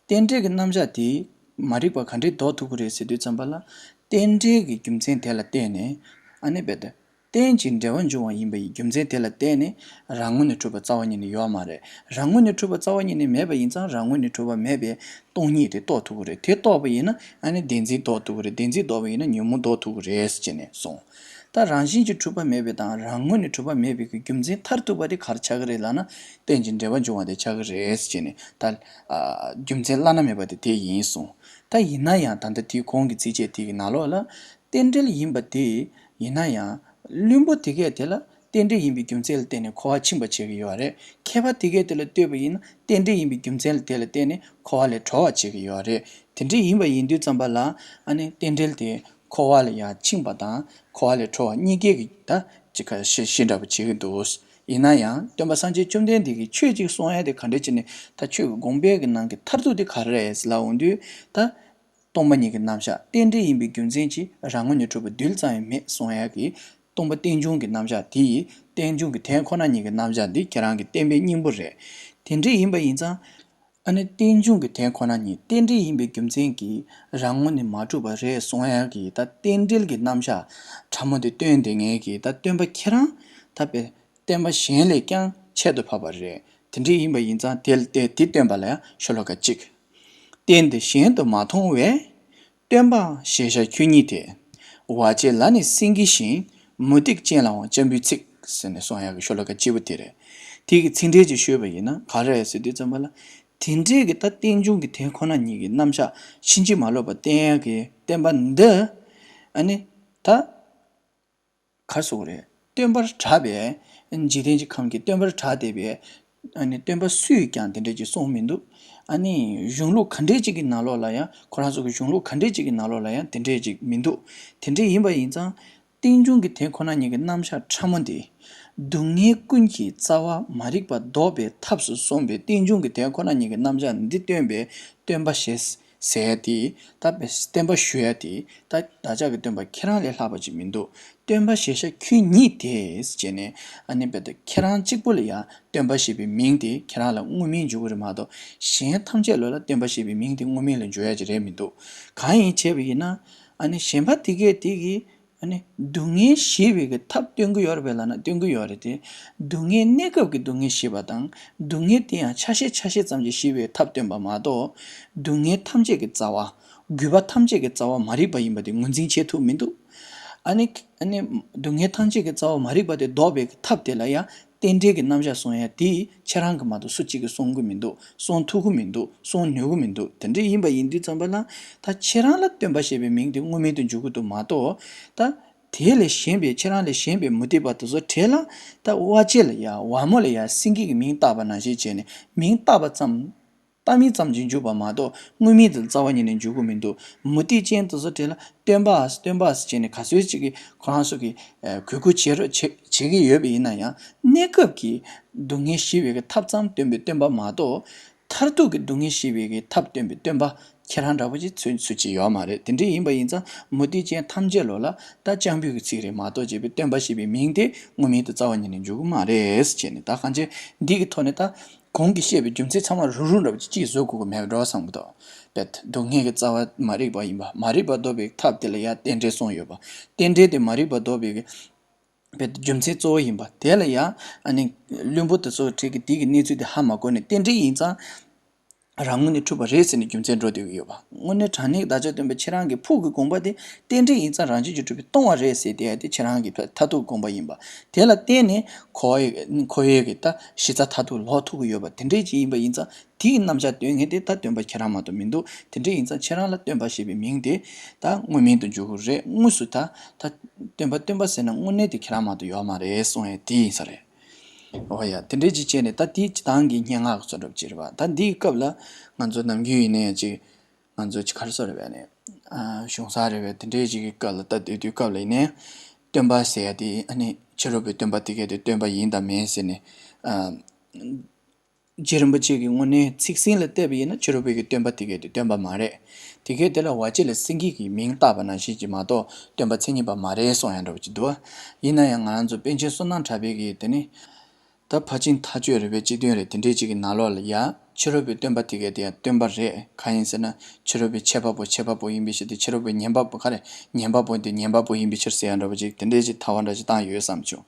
རྟེན་འབྲེལ་གྱི་རྣམ་གཞག་དེ་མ་རིག་པ་ག་འདྲས་ཟློག་ཐུབ་ཀྱི་རེད་ཟེར་དུས་ཙམ་པ་ལ། རྟེན་འབྲེལ་གྱི་རྒྱུ་མཚན་དེ་ལ་བརྟེན་ནས། ཨ་ནི་རྦད་དེ་རྟེན་ཅིང་འབྲེལ་བར་འབྱུང་བ་ཡིན་པ་ཡི་རྒྱུ་མཚན་དེ་ལ་བརྟེན་ནས་རང་ངོས་ནས་གྲུབ་པ་རྩ་བ་ཉིད་ནས་ཡོད་མ་རེད། རང་ངོས་ནས་གྲུབ་པ་རྩ་བ་ཉིད་ནས་མེད་པ་ཡིན་ཙང་། རང་ངོས་ནས་གྲུབ་པ་མེད་པའི་སྟོང་ཉིད་དེ་རྟོགས་ཐུབ་ཀྱི་རེད། དེ་རྟོགས་པ་ཡིན་ན་ཨ་ནི་བདེན་འཛིན་ལྡོག་ཐུབ་ཀྱི་རེད། བདེན་འཛིན་ལྡོག་པ་ཡིན་ན་ཉོན་མོངས་ལྡོག་ཐུབ་ཀྱི་རེད་ཟེར་ནས་གསུངས། ད་རང་བཞིན་གྱིས་གྲུབ་པ་མེད་པའི་དང་རང་ངོས་ནས་གྲུབ་པ་མེད་པའི་གི་རྒྱུ་མཚན་མཐར་ཐུག་པ་དེ་ག་རེ་ཆགས་ཀྱི་རེད་ལབ་ན། རྟེན་ཅིང་འབྲེལ་བར་འབྱུང་བ་དེ་ཆགས་ཀྱི་རེད་ཟེར་ནས། ད་ཨ་རྒྱུ་མཚན་བླ་ན་མེད་པ་དེ་དེ་ཡིན་གསུངས། ད་ཡིན་ན་ཡང་ད་ལྟ་དེའི་གོང་གི་ཚིགས་བཅད་དེ་གི་ནང་ལོགས་ལ། རྟེན་འབྲེལ་ཡིན་པ་དེ་ཡིན་ན་ཡང་བླུན་པོ་དེ་གས་དེ་ལ་རྟེན་འབྲེལ་ཡིན་པའི་རྒྱུ་མཚན་ལ་བརྟེན་ནས་འཁོར་བར་ཕྱིན་པར་བྱེད་ཀྱི་ཡོད་རེད། མཁས་པ་དེ་གས་དེ་ལ་ལྟོས་པ་ཡིན་ན་རྟེན་འབྲེལ་ཡིན་པའི་རྒྱུ་མཚན་ལ་དེ་ལ་བརྟེན་ནས་འཁོར་བ་ལས་གྲོལ་བར་བྱེད་ཀྱི་ཡོད་རེད། དེ་འདྲ་ཡིན་པ་ཡིན་དུས་ཙམ་པ་ལ། ཨ་ནི་རྟེན་འབྲེལ་དེ་འཁོར་བ་ལ་ཡང་ཕྱིན་པ་དང་འཁོར་བ་ལས་གྲོལ་བ་གཉིས་ཀའི་གི་ད་ཅིག་ཁ་ཤས་ཤིག་འདྲ་པོ་བྱེད་ཀྱི་འདུག། ཡིན་ན་ཡང་སྟོན་པ་སངས་རྒྱས་བཅོམ་ལྡན་འདས་ཀྱིས་ཆོས་གཅིག་གསུང་ཡ་དེ་ག་འདྲ་བྱས་ནས། ད་ཆོས་ཀྱི་དགོངས་པའི་གི་ནང་གི་མཐར་ཐུག་དེ་ག་རེ་རེད་ལབ་འོང་དུས། ད་སྟོང་པ་ཉིད་ཀྱི་རྣམ་གཞག་རྟེན་འབྲེལ་ཡིན་པའི་རྒྱུ་མཚན་གྱིས་རང་ངོས་ནས་གྲུབ་པ་རྡུལ་ཙམ་ཡང་མེད་གསུང་ཡ་གི་སྟོང་པ་རྟེན་འབྱུང་གི་རྣམ་གཞག་དེ་ཡིས། རྟེན་འབྱུང་གི་དོན་ཁོ་ན་ཉིད་ཀྱི་རྣམ་གཞག་འདི་ཁྱེད་རང་གི་བསྟན་པའི་སྙིང་པོ་རེད། དེ་འདྲ་ཡིན་པ་ཡིན་ཙང་། ཨ་ནི་རྟེན་འབྱུང་གི་དོན་ཁོ་ན་ཉིད་རྟེན་འབྲེལ་ཡིན་པའི་རྒྱུ་མཚན་གྱིས་རང་ངོས་ནས་མ་གྲུབ་པ་རེད་གསུང་ཡ་གི། ད་རྟེན་འབྲེལ་གྱི་རྣམ་གཞག་ཕྲ་མོ་དེ་སྟོན་བསྡད་མཁན་གྱི་ད་སྟོན་པ་ཁྱེད་རང་ད་དཔེ། བསྟན་པ་གཞན་ལས་ཀྱང་ཁྱད་དུ་འཕགས་པ་རེད། དེ་འདྲ་ཡིན་པ་ཡིན་ཙང་དེ་དེ་དེ་སྟོན་པ་ལ་ཡང་ཤོ་ལོ་ཀ་གཅིག། རྟེན་འདི་གཞན་དུ་མ་མཐོང་བས། སྟོན་པ་ཞེས་བྱ་ཁྱོད་ཉིད་དེ། བར་ཆད་ལ་ནི་སེང་གེ་བཞིན། མུ་སྟེགས་ཅན་ལའང་སྤྱང་པོའི་ཚིག། ཟེར་ནས་གསུང་ཡག་གི་ཤོ་ལོ་ཀ་གཅིག་པོ་དེ་རེད། དེ་གི་ཚིག་འགྲེལ་ཅིག་ཤོད་པ་ཡིན་ན་ག་རེ་རེད་ཟེར་དུས་ཙམ་པ་ལ། དེ་འདྲའི་གི་ད་རྟེན་འབྱུང་གི་དོན་ཁོ་ན་ཉིད་ཀྱི་རྣམ་གཞག་ཕྱིན་ཅི་མ་ལོག་པ་བསྟན་ཡག་གི་བསྟན་པ་འདི། ཨ་ནི་ད། ག་རེ་ཟེར་དགོས་རེད། སྟོན་པར་གྲགས་པའི། འཇིག་རྟེན་གྱི་ཁམས་ཀྱི་སྟོན་པར་གྲགས་བསྡད་པའི། ཨ་ནི་སྟོན་པ་སུས་ཀྱང་དེ་འདྲས་ཅིག་གསུངས་མི་འདུག། ཨ་ནི་གཞུང་ལུགས་ག་འདྲས་ཅིག་གི་ནང་ལོགས་ལ་ཡང་། ཁོ་རང་ཚོ་གི་གཞུང་ལུགས་ག་འདྲས་ཅིག་གི་ནང་ལོགས་ལ་ཡང་དེ་འདྲས་ཅིག་མི་འདུག། དེ་འདྲས་ཡིན་པ་ཡིན་ཙང་། རྟེན་འབྱུང་གི་དོན་ཁོ་ན་ཉིད་ཀྱི་རྣམ་གཞག་ཕྲ་མོ་འདི། སྡུག་བསྔལ་ཀུན་གྱི་རྩ་བ་མ་རིག་པ་ལྡོག་པའི་ཐབས་སུ་གསུངས་པའི་རྟེན་འབྱུང་གི་དོན་ཁོ་ན་ཉིད་ཀྱི་རྣམ་གཞག་འདི་སྟོན་པའི་སྟོན་པ་ཞེས་ཟེར་ཡ་དེ། ད་བསྟན་པ་ཞུ་ཡ་དེ། ད་བདག་ཅག་གི་སྟོན་པ་ཁྱེད་རང་ལས་ལྷག་པ་ཅིག་མི་འདུག། སྟོན་པ་ཞེས་བྱ་ཁྱོད་ཉིད་དེ་ཟེར་ནས། ཨ་ནི་རྦད་དེ་ཁྱེད་རང་གཅིག་པུ་ལ་ཡང་སྟོན་པ་ཞེས་པའི་མིང་དེ་ཁྱེད་རང་ལ་དངོས་མིང་འཇུག་གི་རེད་མ་གཏོགས། གཞན་ཐམས་ཅད་ལ་ལ་སྟོན་པ་ཞེས་པའི་མིང་དེ་དངོས་མིང་ལ་འཇུག་ཡ་ཅིག་རེད་མི་འདུག། གང་ཡིན་བྱས་པ་ཡིན་ན། ཨ་ནི་གཞན་པ་དེ་གས་དེ་གིས། ཨ་ནི་སྡུག་བསྔལ་ཞི་བའི་གི་ཐབས་སྟོན་གི་ཡོད་རེད་པས་ལབ་ན་སྟོན་གི་ཡོད་རེད་དེ། སྡུག་བསྔལ་གནས་སྐབས་ཀྱི་སྡུག་བསྔལ་ཞི་བ་དང་། སྡུག་བསྔལ་དེ་ཡང་ཆ་ཤས་ཆ་ཤས་ཙམ་གྱིས་ཞི་བའི་ཐབས་སྟོན་པ་མ་གཏོགས། སྡུག་བསྔལ་ཐམས་ཅད་ཀྱི་རྩ་བ། རྒུད་པ་ཐམས་ཅད་ཀྱི་རྩ་བ་མ་རིག་པ་ཡིན་པ་དེ་ངོས་འཛིན་བྱེད་ཐུབ་མི་འདུག། ཨ་ནི། ཨ་ནི་སྡུག་བསྔལ་ཐམས་ཅད་ཀྱི་རྩ་བ་མ་རིག་པ་དེ་ལྡོག་པའི་ཐབས་དེ་ལ་ཡང་རྟེན་འབྲེལ་གྱི་རྣམ་གཞག་གསུང་ཡ་དེ་ཁྱེད་རང་གི་མ་གཏོགས་སུ་གཅིག་གིས་གསུང་གི་མི་འདུག། གསུང་ཐུབ་གི་མི་འདུག། གསུང་ནུས་གི་མི་འདུག། དེ་འདྲ་ཡིན་པ་ཡིན་དུས་ཙམ་པ་ལ། ད་ཁྱེད་རང་ལ་སྟོན་པ་ཞེས་པའི་མིང་དེ་དངོས་མིང་དུ་འཇུག་གི་འདུག་མ་གཏོགས། ད། དེ་ལས་གཞན་པའི་ཁྱེད་རང་ལས་གཞན་པའི་མུ་སྟེགས་པ་དེ་ཚོ་གྲས་ལ། ད་དབའ་ཅན་ལ་ཡ་ཝ་མོ་ལ་ཡ་སེང་གེ་གི་མིང་བཏགས་པ་ནང་བཞིན་བྱས་ནས་མིང་བཏགས་པ་ཙམ། ལྟ་མིན་ཙམ་གྱིས་འཇུག་པ་མ་གཏོགས་དངོས་མིང་དེ་ལ་རྩ་བ་ཉིད་ནས་འཇུག་གི་མི་འདུག་མུ་སྟེགས་ཅན་དེ་ཚོ་དེ་ལ་སྟོན་པ་སྟོན་པ་ཟེར་བྱས་ནས་ག་ཚོད་ཅིག་གིས་ཁོ་རང་ཚོ་གིས་གུས་བཀུར་བྱེད་རོགས་བྱེད་བྱེད་ཀྱི་ཡོད་པ་ཡིན་ན་ཡང་གནས་སྐབས་ཀྱི་སྡུག་བསྔལ་ཞི་བའི་གི་ཐབས་ཙམ་སྟོན་པའི་སྟོན་པ་མ་གཏོགས། མཐར་ཐུག་གི་སྡུག་བསྔལ་ཞི་བའི་གི་ཐབས་སྟོན་པའི་སྟོན་པ་ཁྱེད་རང་འདྲ་པོ་ཅིག་ཚུད་ཚུད་ཀྱི་ཡོད་མ་རེད། དེ་འདྲ་ཡིན་པ་ཡིན་ཙང་མུ་སྟེགས་ཅན་ཐམས་ཅད་ལོ་ལ་ད་སྤྱང་པོའི་གི་ཚིག་རེད་མ་གཏོགས་བྱས་པའི་སྟོན་པ་ཞེས་པའི་མིང་དེ་དངོས་མིང་དུ་རྩ་བ་ཉིད་ནས་འཇུག་གི་མ་རེད་ཟེར་བྱས་ནས། ད་གང་བྱས་འདི་གི་ཐོག་ནས་ད་གོང་གི་བཤད་པའི་རྒྱུ་མཚན་ཚང་མ་རུག་རུག་འདྲ་པོ་ཅིག་གཅིག་བཟོ་དགོས་ཀྱི་མེད་འགྲོ་བསམ་གི་འདུག་བེད་སྡུག་བསྔལ་གྱི་རྩ་བ་མ་རིག་པ་ཡིན་པ། མ་རིག་པ་ལྡོག་པའི་ཐབས་དེ་ལ་ཡང་རྟེན་འབྲེལ་གསུངས་ཡོད་པ། རྟེན་འབྲེལ་དེ་མ་རིག་པ་ལྡོག་པའི་གི་བེད་རྒྱུ་མཚན་གཙོ་བོ་ཡིན་པ་དེ་ལ་ཡང་ཨ་ནི་བླུན་པོ་དེ་ཚོ་ཁྲིད་ཀྱི་དེ་གི་གནས་ཚུལ་དེ་ཧ་མ་གོ་ནས་རྟེན་འབྲེལ་ཡིན་ཙང་། རང་ངོས་ནས་འཁྲུལ་པ་རེད་ཟེར་ནས་རྒྱུ་མཚན་འགྲོ་བསྡད་ཀྱི་ཡོད་པ། དངོས་གནས་དྲང་གནས་ཀྱི་བདག་ཅག་སྟོན་པ་ཁྱེད་རང་གི་ཕུགས་ཀྱི་དགོངས་པ་དེ་རྟེན་འབྲེལ་ཡིན་ཙང་རང་བཞིན་གྱིས་གྲུབ་པས་སྟོང་བ་རེད་ཟེར་དེ་ཡང་དེ་ཁྱེད་རང་གི་མཐར་ཐུག་དགོངས་པ་ཡིན་པ། དེ་ལ་བརྟེན་ནས་འཁོར་བའི་འཁོར་བའི་གི་ད་གཞི་རྩ་མཐར་ཐུག་ལོག་ཐུབ་ཀྱི་ཡོད་པ་དེ་འདྲས་ཅིག་ཡིན་པ་ཡིན་ཙང་དེ་གི་རྣམ་གཞག་སྟོན་མཁན་དེ་ད་སྟོན་པ་ཁྱེད་རང་མ་གཏོགས་མི་འདུག་དེ་འདྲས་ཡིན་ཙང་ཁྱེད་རང་ལ་སྟོན་པ་ཞེས་པའི་མིང་དེ་ད་དངོས་མིང་དུ་འཇུག་གི་རེད། དངོས་སུ་ད་ད་སྟོན་པ་སྟོན་པ་ཟེར་ན་དངོས་གནས་དེ་ཁྱེད་རང་མ་གཏོགས་ཡོད་མ་རེད་གསུང་ཡས་དེ་ཡིན་ས་རེད། འོ་ཡ། དེ་འདྲའི་ཅིག་བྱས་ནས་ད་དེའི་སྤྱི་བཏང་གི་སྙན་ངག་གི་ཚོ་འདྲ་ཅིག་རེད་པ། ད་འདིའི་སྐབས་ལ་ང་ཚོ་ནམ་རྒྱུན་ཡིན་ནའི་ཅིག་ང་ཚོ་ཅིག་ག་རེ་ཟེར་རེད་པས་ནས། ཨ། གཞུང་ས་རེད་པས། དེ་འདྲའི་ཅིག་གི་སྐབས་ལ་ད་དེ་དུས་སྐབས་ལ་ཡིན་ནའི་སྟོན་པ་ཟེར་ཡ་དེ་ཨ་ནི་ཕྱི་རོལ་པའི་སྟོན་པ་དེ་གས་དེ་སྟོན་པ་ཡིན་དང་མིན་ཟེར་ནས། ཨ། རྗེ་རིན་པོ་ཆེ་གིས་དངོས་གནས་ཚིག་ཟིན་ལ་བལྟས་པ་ཡིན་ན་ཕྱི་རོལ་པའི་གི་སྟོན་པ་དེ་གས་དེ་སྟོན་པ་མ་རེད། དེ་གས་དེ་ལ་བ་ཅི་ལ་སེང་གེ་གི་མིང་བཏགས་པ་ནང་བཞིན་གྱི་མ་གཏོགས་སྟོན་པ་མཚན་ཉིད་པ་མ་རེད་གསུང་ཡ་འདྲ་པོ་ཅིག་འདུག་ཡིན་ན་ཡང་ང་རང་ཚོ་པཎ་ཆེན་བསོད་ནམས་གྲགས་པའི་གི་དེ་ནི། ད་ཕར་ཕྱིན་མཐའ་དཔྱོད་རེད་པས། སྤྱི་དོན་རེད། དེ་འདྲའི་ཅིག་གི་ནང་ལོགས་ལ་ཡ་ཕྱི་རོལ་པའི་སྟོན་པ་དེ་གས་དེ་ཡང་སྟོན་པ་རེད། གང་ཡིན་ཟེར་ན་ཕྱི་རོལ་པའི་འཆད་པ་པོ་འཆད་པ་པོ་ཡིན་པའི་ཕྱིར་ཏེ། ཕྱི་རོལ་པའི་ཉན་པ་པོ་ག་རེ་ཉན་པ་པོ་དེ་ཉན་པ་པོ་ཡིན་པའི་ཕྱིར་ཟེར་ཡ་འདྲ་པོ་ཅིག་དེ་འདྲའི་ཅིག་ཐལ་བ་འདྲ་ཅིག་བཏང་ཡོད་བསམ་བྱུང་།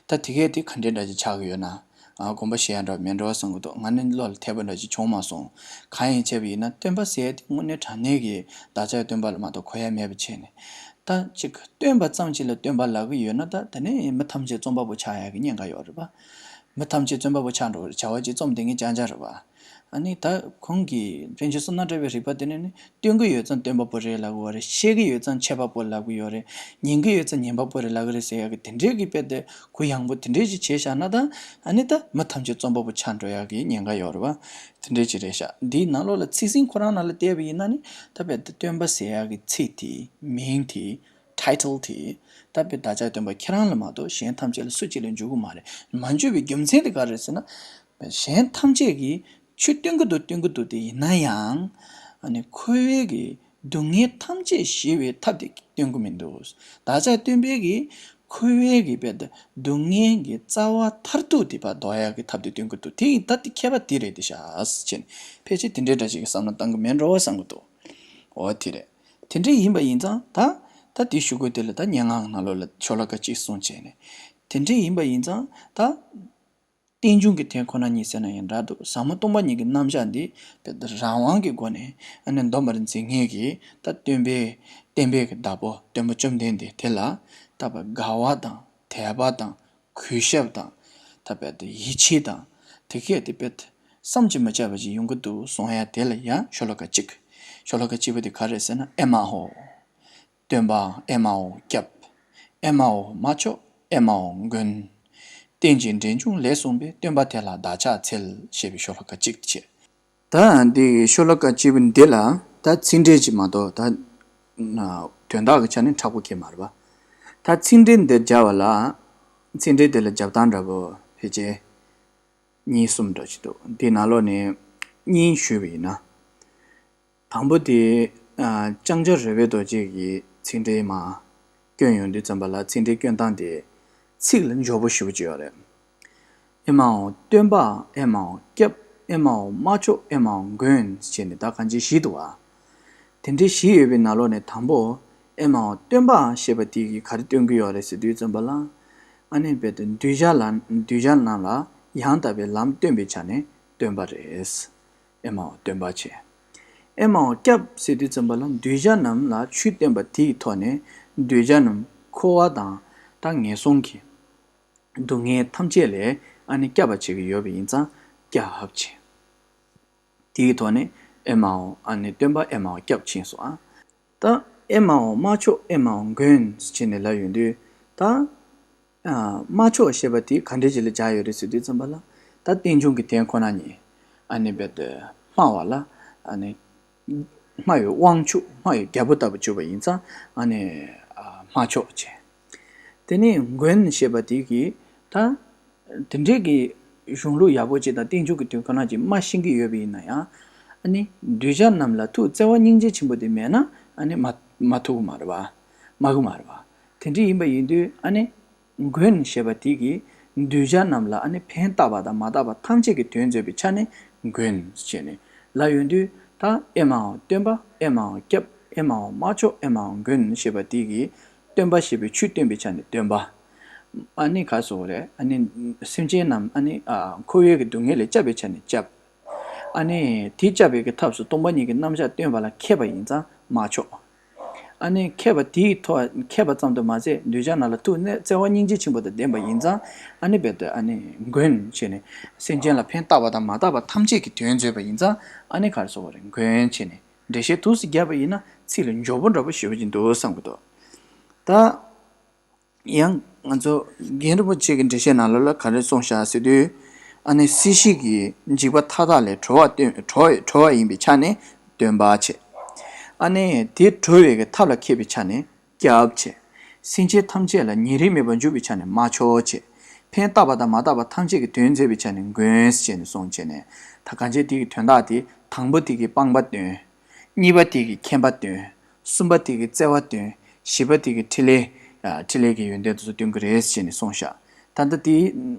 ད་དེ་གས་དེ་ག་འདྲའི་འདྲ་ཅིག་ཆགས་ཀྱི་ཡོད་ན། ཨ། དགོངས་པ་བཞེས་ཡ་འདྲ་མེད་འགྲོ་བསམ་གྱི་འདུག་ང་ནི་བློ་ལ་འཐད་པ་འདྲ་ཅིག་བྱུང་མ་སོང་། གང་ཡིན་བྱས་པ་ཡིན་ན་སྟོན་པ་ཟེར་ཡ་དེ་དངོས་གནས་དྲང་གནས་ཀྱི་བདག་ཅག་སྟོན་པ་ལ་མ་གཏོགས་གོ་ཡ་མེད་པ་བྱས་ནས། ད་ཅིག་སྟོན་པ་ཙམ་ཅིག་ལ་སྟོན་པ་ལབ་ཀྱི་ཡོད་ན་ད་དེ་ནི་མི་ཐམས་ཅད་རྩོམ་པ་པོ་ཆགས་ཡག་གི་ཉེན་ཁ་ཡོད་རེད་པ། མི་ཐམས་ཅད་རྩོམ་པ་པོ་ཆགས་འགྲོ་གི་རེད། བྱ་བ་ཅིག་རྩོམ་བསྡད་མཁན་རྐྱང་རྐྱང་རེད་པ། ཨ་ནི་ད་ཁོང་གིས་པཎ་ཆེན་བསོད་ནམས་གྲགས་པའི་རིག་པ་དེ་ནི་ནི་སྟོན་གྱི་ཡོད་ཙང་སྟོན་པ་པོ་རེད་ལབ་ཀྱི་ཡོད་རེད། བཤད་ཀྱི་ཡོད་ཙང་འཆད་པ་པོ་ལབ་ཀྱི་ཡོད་རེད། ཉན་གྱི་ཡོད་ཙང་ཉན་པ་པོ་རེད་ལབ་ཀྱི་རེད་ཟེར་ཡག་གི་དེ་འདྲའི་གི་དཔེ་དེ་གུ་ཡངས་པོ་དེ་འདྲའི་ཅིག་བྱས་བཞག་ན་ད་ཨ་ནི་ད་མི་ཐམས་ཅད་རྩོམ་པ་པོ་ཆགས་འགྲོ་ཡག་གི་ཉེན་ཁ་ཡོད་རེད་པ། དེ་འདྲའི་ཅིག་རེད་ཤག་འདིའི་ནང་ལོགས་ལ་ཚིག་ཟིན་ཁོ་རང་ནང་ལ་བལྟས་པ་ཡིན་ན་ནི་ད་དཔེ་དེ་སྟོན་པ་ཟེར་ཡག་གི་ཚིག་དེ་མིང་དེ། ཊའི་ཊལ་དེ་ད་དཔེ་བདག་ཅག་སྟོན་པ་ཁྱེད་རང་ལ་མ་གཏོགས་གཞན་ཐམས་ཅད་ལ་སུ་གཅིག་ལ་འཇུག་གི་མ་རེད། མ་འཇུག་པའི་རྒྱུ་མཚན་དེ་ག་རེ་རེད་ཟེར་ན། གཞན་ཐམས་ཅད་ཀྱིས་ཆོས་སྟོན་གྱི་འདུག་སྟོན་གྱི་འདུག་དེ་ཡིན་ན་ཡང་། ཨ་ནི་འཁོར་བའི་གི་སྡུག་བསྔལ་ཐམས་ཅད་ཞི་བའི་ཐབས་དེ་སྟོན་གྱི་མི་འདུག་བདག་ཅག་སྟོན་པས་གི་འཁོར་བའི་གི་དཔེ་དེ་སྡུག་བསྔལ་གྱི་རྩ་བ་མཐར་ཐུག་དེ་ཕར་ལྡོག་ཡག་གི་ཐབས་དེ་སྟོན་གྱི་འདུག་དེ་ཡིན་ད་དེ་མཁས་པ་དེ་རེད་དེ་ཤག་ཟེར་བྱས་ནས་ཕལ་ཆེར་དེ་འདྲའི་འདྲ་ཞིག་གི་བསམ་བློ་བཏང་གི་མེད་འགྲོ་བསམ་གྱི་འདུག་འོ་དེ་རེད། དེ་འདྲ་ཡིན་པ་ཡིན་ཙང་ད། ད་དེའི་གཞུག་གུ་དེ་ལ་ད་སྙན་ངག་ནང་ལོགས་ལ་ཤོ་ལོ་ཀ་གཅིག་གསུངས་བྱས་ནས། དེ་འདྲ་ཡིན་པ་ཡིན་ཙང་ད། རྟེན་འབྱུང་གི་དོན་ཁོ་ན་ཉིད་ཟེར་ན་ཡང་འདྲ་འདུག་ཟབ་མོ་སྟོང་པ་ཉིད་ཀྱི་རྣམ་གཞག་འདི་དཔེ་རང་དབང་གི་སྒོ་ནས་ཨ་ནི་འདོམས་པར་མཛད་མཁན་གྱི་ད་སྟོན་པའི་བསྟན་པའི་གི་བདག་པོ་སྟོན་པ་བཅོམ་ལྡན་འདས་དེ་ལ་ད་དགའ་བ་དང་དད་པ་དང་གུས་ཞབས་དང་ད་དཔེ་ཡིད་ཆེས་དང་དེ་གས་དེ་དཔེ་བསམ་གྱིས་མི་ཁྱབ་པ་ཞིག་ཡོང་གི་འདུག་གསུང་ཡ་དེ་ལ་ཡང་ཤོ་ལོ་ཀ་གཅིག་ཤོ་ལོ་ཀ་གཅིག་པ་དེ་ག་རེ་ཟེར་ན། ཨེ་མ་ཧོ། སྟོན་པ་ཨེ་མའོ་སྐྱབས། ཨེ་མའོ་མ་ཆོག་ཨེ་མའོ་མགོན། རྟེན་ཅིང་འབྲེལ་འབྱུང་ལས་གསུངས་པའི། སྟོན་པ་དེ་ལ་བདག་ཕྱག་འཚལ། ཞེས་པའི་ཤོ་ལོ་ཀ་གཅིག་བྱས། ད་འདི་ཤོ་ལོ་ཀ་གཅིག་པ་འདི་ལ་ད་ཚིག་འགྲེལ་གྱི་མ་གཏོགས་ད་དོན་དག་གི་ཆ་ནས་མཁྲེགས་པོ་གང་ཡང་མ་རེད་པ། ད་ཚིག་འགྲེལ་འདི་སྦྱར་བ་ལ་ཚིག་འགྲེལ་དེ་ལ་རྒྱབ་སྟངས་འདྲ་པོ་ཕལ་ཆེར་གཉིས་གསུམ་འདྲ་ཞིག་འདུག་འདི་ནང་ལོགས་ནས་གཉིས་ཞུས་པ་ཡིན་ན། དང་པོ་དེ། ཨ། ལྕང་སྐྱ་རོལ་པའི་རྡོ་རྗེ་གིས་ཚིག་འགྲེལ་མར་བསྐྱོན་ཡོང་དུས་ཙམ་པ་ལ་ཚིག་འགྲེལ་བསྐྱོན་སྟངས་དེ་ཚིག་ལ་འཇོག་པོ་ཞེ་པོ་ཅིག་ཡོད་རེད། ཨེ་མའོ་སྟོན་པ། ཨེ་མའོ་སྐྱབས། ཨེ་མའོ་མ་ཆོག་ཨེ་མའོ་མགོན་ཞེས་ནས་ད་གང་ཅི་བཞི་འདུག་བ། དེ་འདྲའི་བཞི་ཡོད་པའི་ནང་ལོགས་ནས་དང་པོ་ཨེ་མའོ་སྟོན་པ་ཞེས་པ་དེ་གིས་ག་རེ་སྟོན་གྱི་ཡོད་རེད་ཟེར་དུས་ཙམ་པ་ལ། ཨ་ནི་རྦད་དེ་གདུལ་བྱ་ལ་གདུལ་བྱ་རྣམས་ལ་ཡང་དག་པའི་ལམ་སྟོན་པའི་ཆ་ནས་སྟོན་པ་རེད། ཨེ་མའོ་སྟོན་པ་བྱས། ཨེ་མའོ་སྐྱབས་ཟེར་དུས་ཙམ་པ་ལ་གདུལ་བྱ་རྣམས་ལ་ཆོས་བསྟན་པ་དེའི་ཐོག་ནས་གདུལ་བྱ་རྣམས་འཁོར་བ་དང་ད་ངན་སོང་གི་སྡུག་བསྔལ་ཐམས་ཅད་ལས་ཨ་ནི་སྐྱབས་པ་བྱེད་ཀྱི་ཡོད་པ་ཡིན་ཙང་སྐྱབས་བྱས། དེའི་ཐོག་ནས་ཨེ་མའོ་ཨ་ནི་སྟོན་པ་ཨེ་མའོ་སྐྱབས་ཕྱིན་སོང་ཨ། ད་ཨེ་མའོ་མ་ཆོག་ཨེ་མའོ་མགོན་ཟེར་ནས་ལབ་ཡོང་དུས་ད། ཨ། མ་ཆོག་ཞེས་པ་དེ་ག་འདྲས་ཅིག་ལ་སྦྱར་ཡོད་རེད་ཟེར་དུས་ཙམ་པ་ལ། ད་རྟེན་འབྱུང་གི་དོན་ཁོ་ན་ཉིད། ཨ་ནི་རྦད་དེ། སྨྲ་བ་ལ་ཨ་ནི་སྨྲ་བའི་དབང་ཕྱུག། སྨྲ་བའི་རྒྱལ་པོ་ལྟ་བུ་གྱུར་པ་ཡིན་ཙང་ཨ་ནི་ཨ་སྨྲ་མཆོག་བྱས། དེ་ནས་མགོན་ཞེས་པ་དེ་གིས་ད་དེ་འདྲའི་གི་གཞུང་ལུགས་ཡག་པོ་ཅིག་དང་རྟེན་འབྱུང་གི་དོན་ཁོ་ན་ཅིག་སྨྲ་ཤེས་ཀྱི་ཡོད་པ་ཡིན་ན་ཡང་། ཨ་ནི་གདུལ་བྱ་རྣམས་ལ་ཐུགས་བརྩེ་བ་སྙིང་རྗེ་ཆེན་པོ་དེ་མེད་ན་ཨ་ནི་མ་མ་ཐུག་གི་མ་རེད་པ། སྨྲ་གི་མ་རེད་པ། དེ་འདྲ་ཡིན་པ་ཡིན་དུས་ཨ་ནི་མགོན་ཞེས་པ་དེ་གིས་གདུལ་བྱ་རྣམས་ལ་ཨ་ནི་ཕན་བཏགས་པ་དང་མ་བཏགས་པ་ཐམས་ཅད་ཀྱི་དོན་མཛད་པའི་ཆ་ནས་མགོན་ཞེས་ནས་ལབ་ཡོང་དུས། ད་ཨེ་མའང་སྟོན་པ། ཨེ་མའང་སྐྱབས། ཨེ་མའང་སྨྲ་མཆོག། ཨེ་མའང་མགོན་ཞེས་པ་དེ་གིས་སྟོན་པ་ཞེས་པའི་ཆོས་སྟོན་པའི་ཆ་ནས་སྟོན་པ། ཨ་ནི་ག་རེ་ཟེར་དགོས་རེད། ཨ་ནི་སེམས་ཅན་རྣམས་ཨ་ནི་ཨ་འཁོར་བའི་གི་སྡུག་བསྔལ་ལས་བསྐྱབས་པའི་ཆ་ནས་སྐྱབས། ཨ་ནི་དེ་བསྐྱབ་པའི་གི་ཐབས་སུ་སྟོང་པ་ཉིད་ཀྱི་རྣམ་གཞག་སྟོན་པ་ལ་མཁས་པ་ཡིན་ཙང་སྨྲ་མཆོག། ཨ་ནི་མཁས་པ་དེའི་ཐོག་མཁས་པ་ཙམ་དུ་མ་ཟད་གདུལ་བྱ་རྣམས་ལ་ཐུགས་ནས་བརྩེ་བ་སྙིང་རྗེ་ཆེན་པོ་དང་ལྡན་པ་ཡིན་ཙང་ཨ་ནི་རྦད་དེ་ཨ་ནི་མགོན་བྱས་ནས་སེམས་ཅན་ལ་ཕན་བཏགས་པ་དང་མ་བཏགས་པ་ཐམས་ཅད་ཀྱི་དོན་མཛད་པ་ཡིན་ཙང་ཨ་ནི་ག་རེ་ཟེར་དགོས་རེད། མགོན་བྱས་ནས་འགྲེལ་བཤད་ཐུགས་སུ་བརྒྱབ་པ་ཡིན་ན་ཚིག་ལ་འཇོག་པོ་འདྲ་པོ་ཞེ་པོ་ཅིག་འདུག་བསམ་གྱི་འདུག་ད། ཡང་ང་ཚོ་རྒན་རིན་པོ་ཆེ་གི་འགྲེལ་བཤད་ནང་ལོགས་ལ་ག་རེ་གསུངས་བཞག་ཟེར་དུས། ཨ་ནི་སྲིད་ཞི་གིས་འཇིགས་པ་མཐའ་དག་ལས་གྲོལ་བ་སྟོན་གྲོལ་གྲོལ་བ་ཡིན་པའི་ཆ་ནས་སྟོན་པ་བྱས། ཨ་ནི་དེ་གྲོལ་བའི་གི་ཐབས་ལ་མཁས་པའི་ཆ་ནས་སྐྱབས་བྱས། སེམས་ཅན་ཐམས་ཅད་ལ་ཉེ་རིང་མེད་པར་འཇུག་པའི་ཆ་ནས་སྨྲ་མཆོག་བྱས། ཕན་བཏགས་པ་དང་མ་བཏགས་པ་ཐམས་ཅད་ཀྱི་དོན་མཛད་པའི་ཆ་ནས་མགོན་ཞེས་ནས་གསུངས་བྱས་ནས། ད་གང་བྱས་དེ་གི་དོན་དག་དེ་དང་པོ་དེ་གིས་སྤངས་པ་སྟོན། གཉིས་པ་དེ་གིས་མཁྱེན་པ་སྟོན། གསུམ་པ་དེ་གིས་བརྩེ་བ་སྟོན། བཞི་པ་དེ་གིས་ཕྲིན་ལས། ཨ་ཕྲིན་ལས་ཀྱི་ཡོན་ཏན་དེ་ཚོ་སྟོན་གྱི་རེད་ཅེས་ནས་གསུངས་ཤག་ད་ལྟ་དེའི་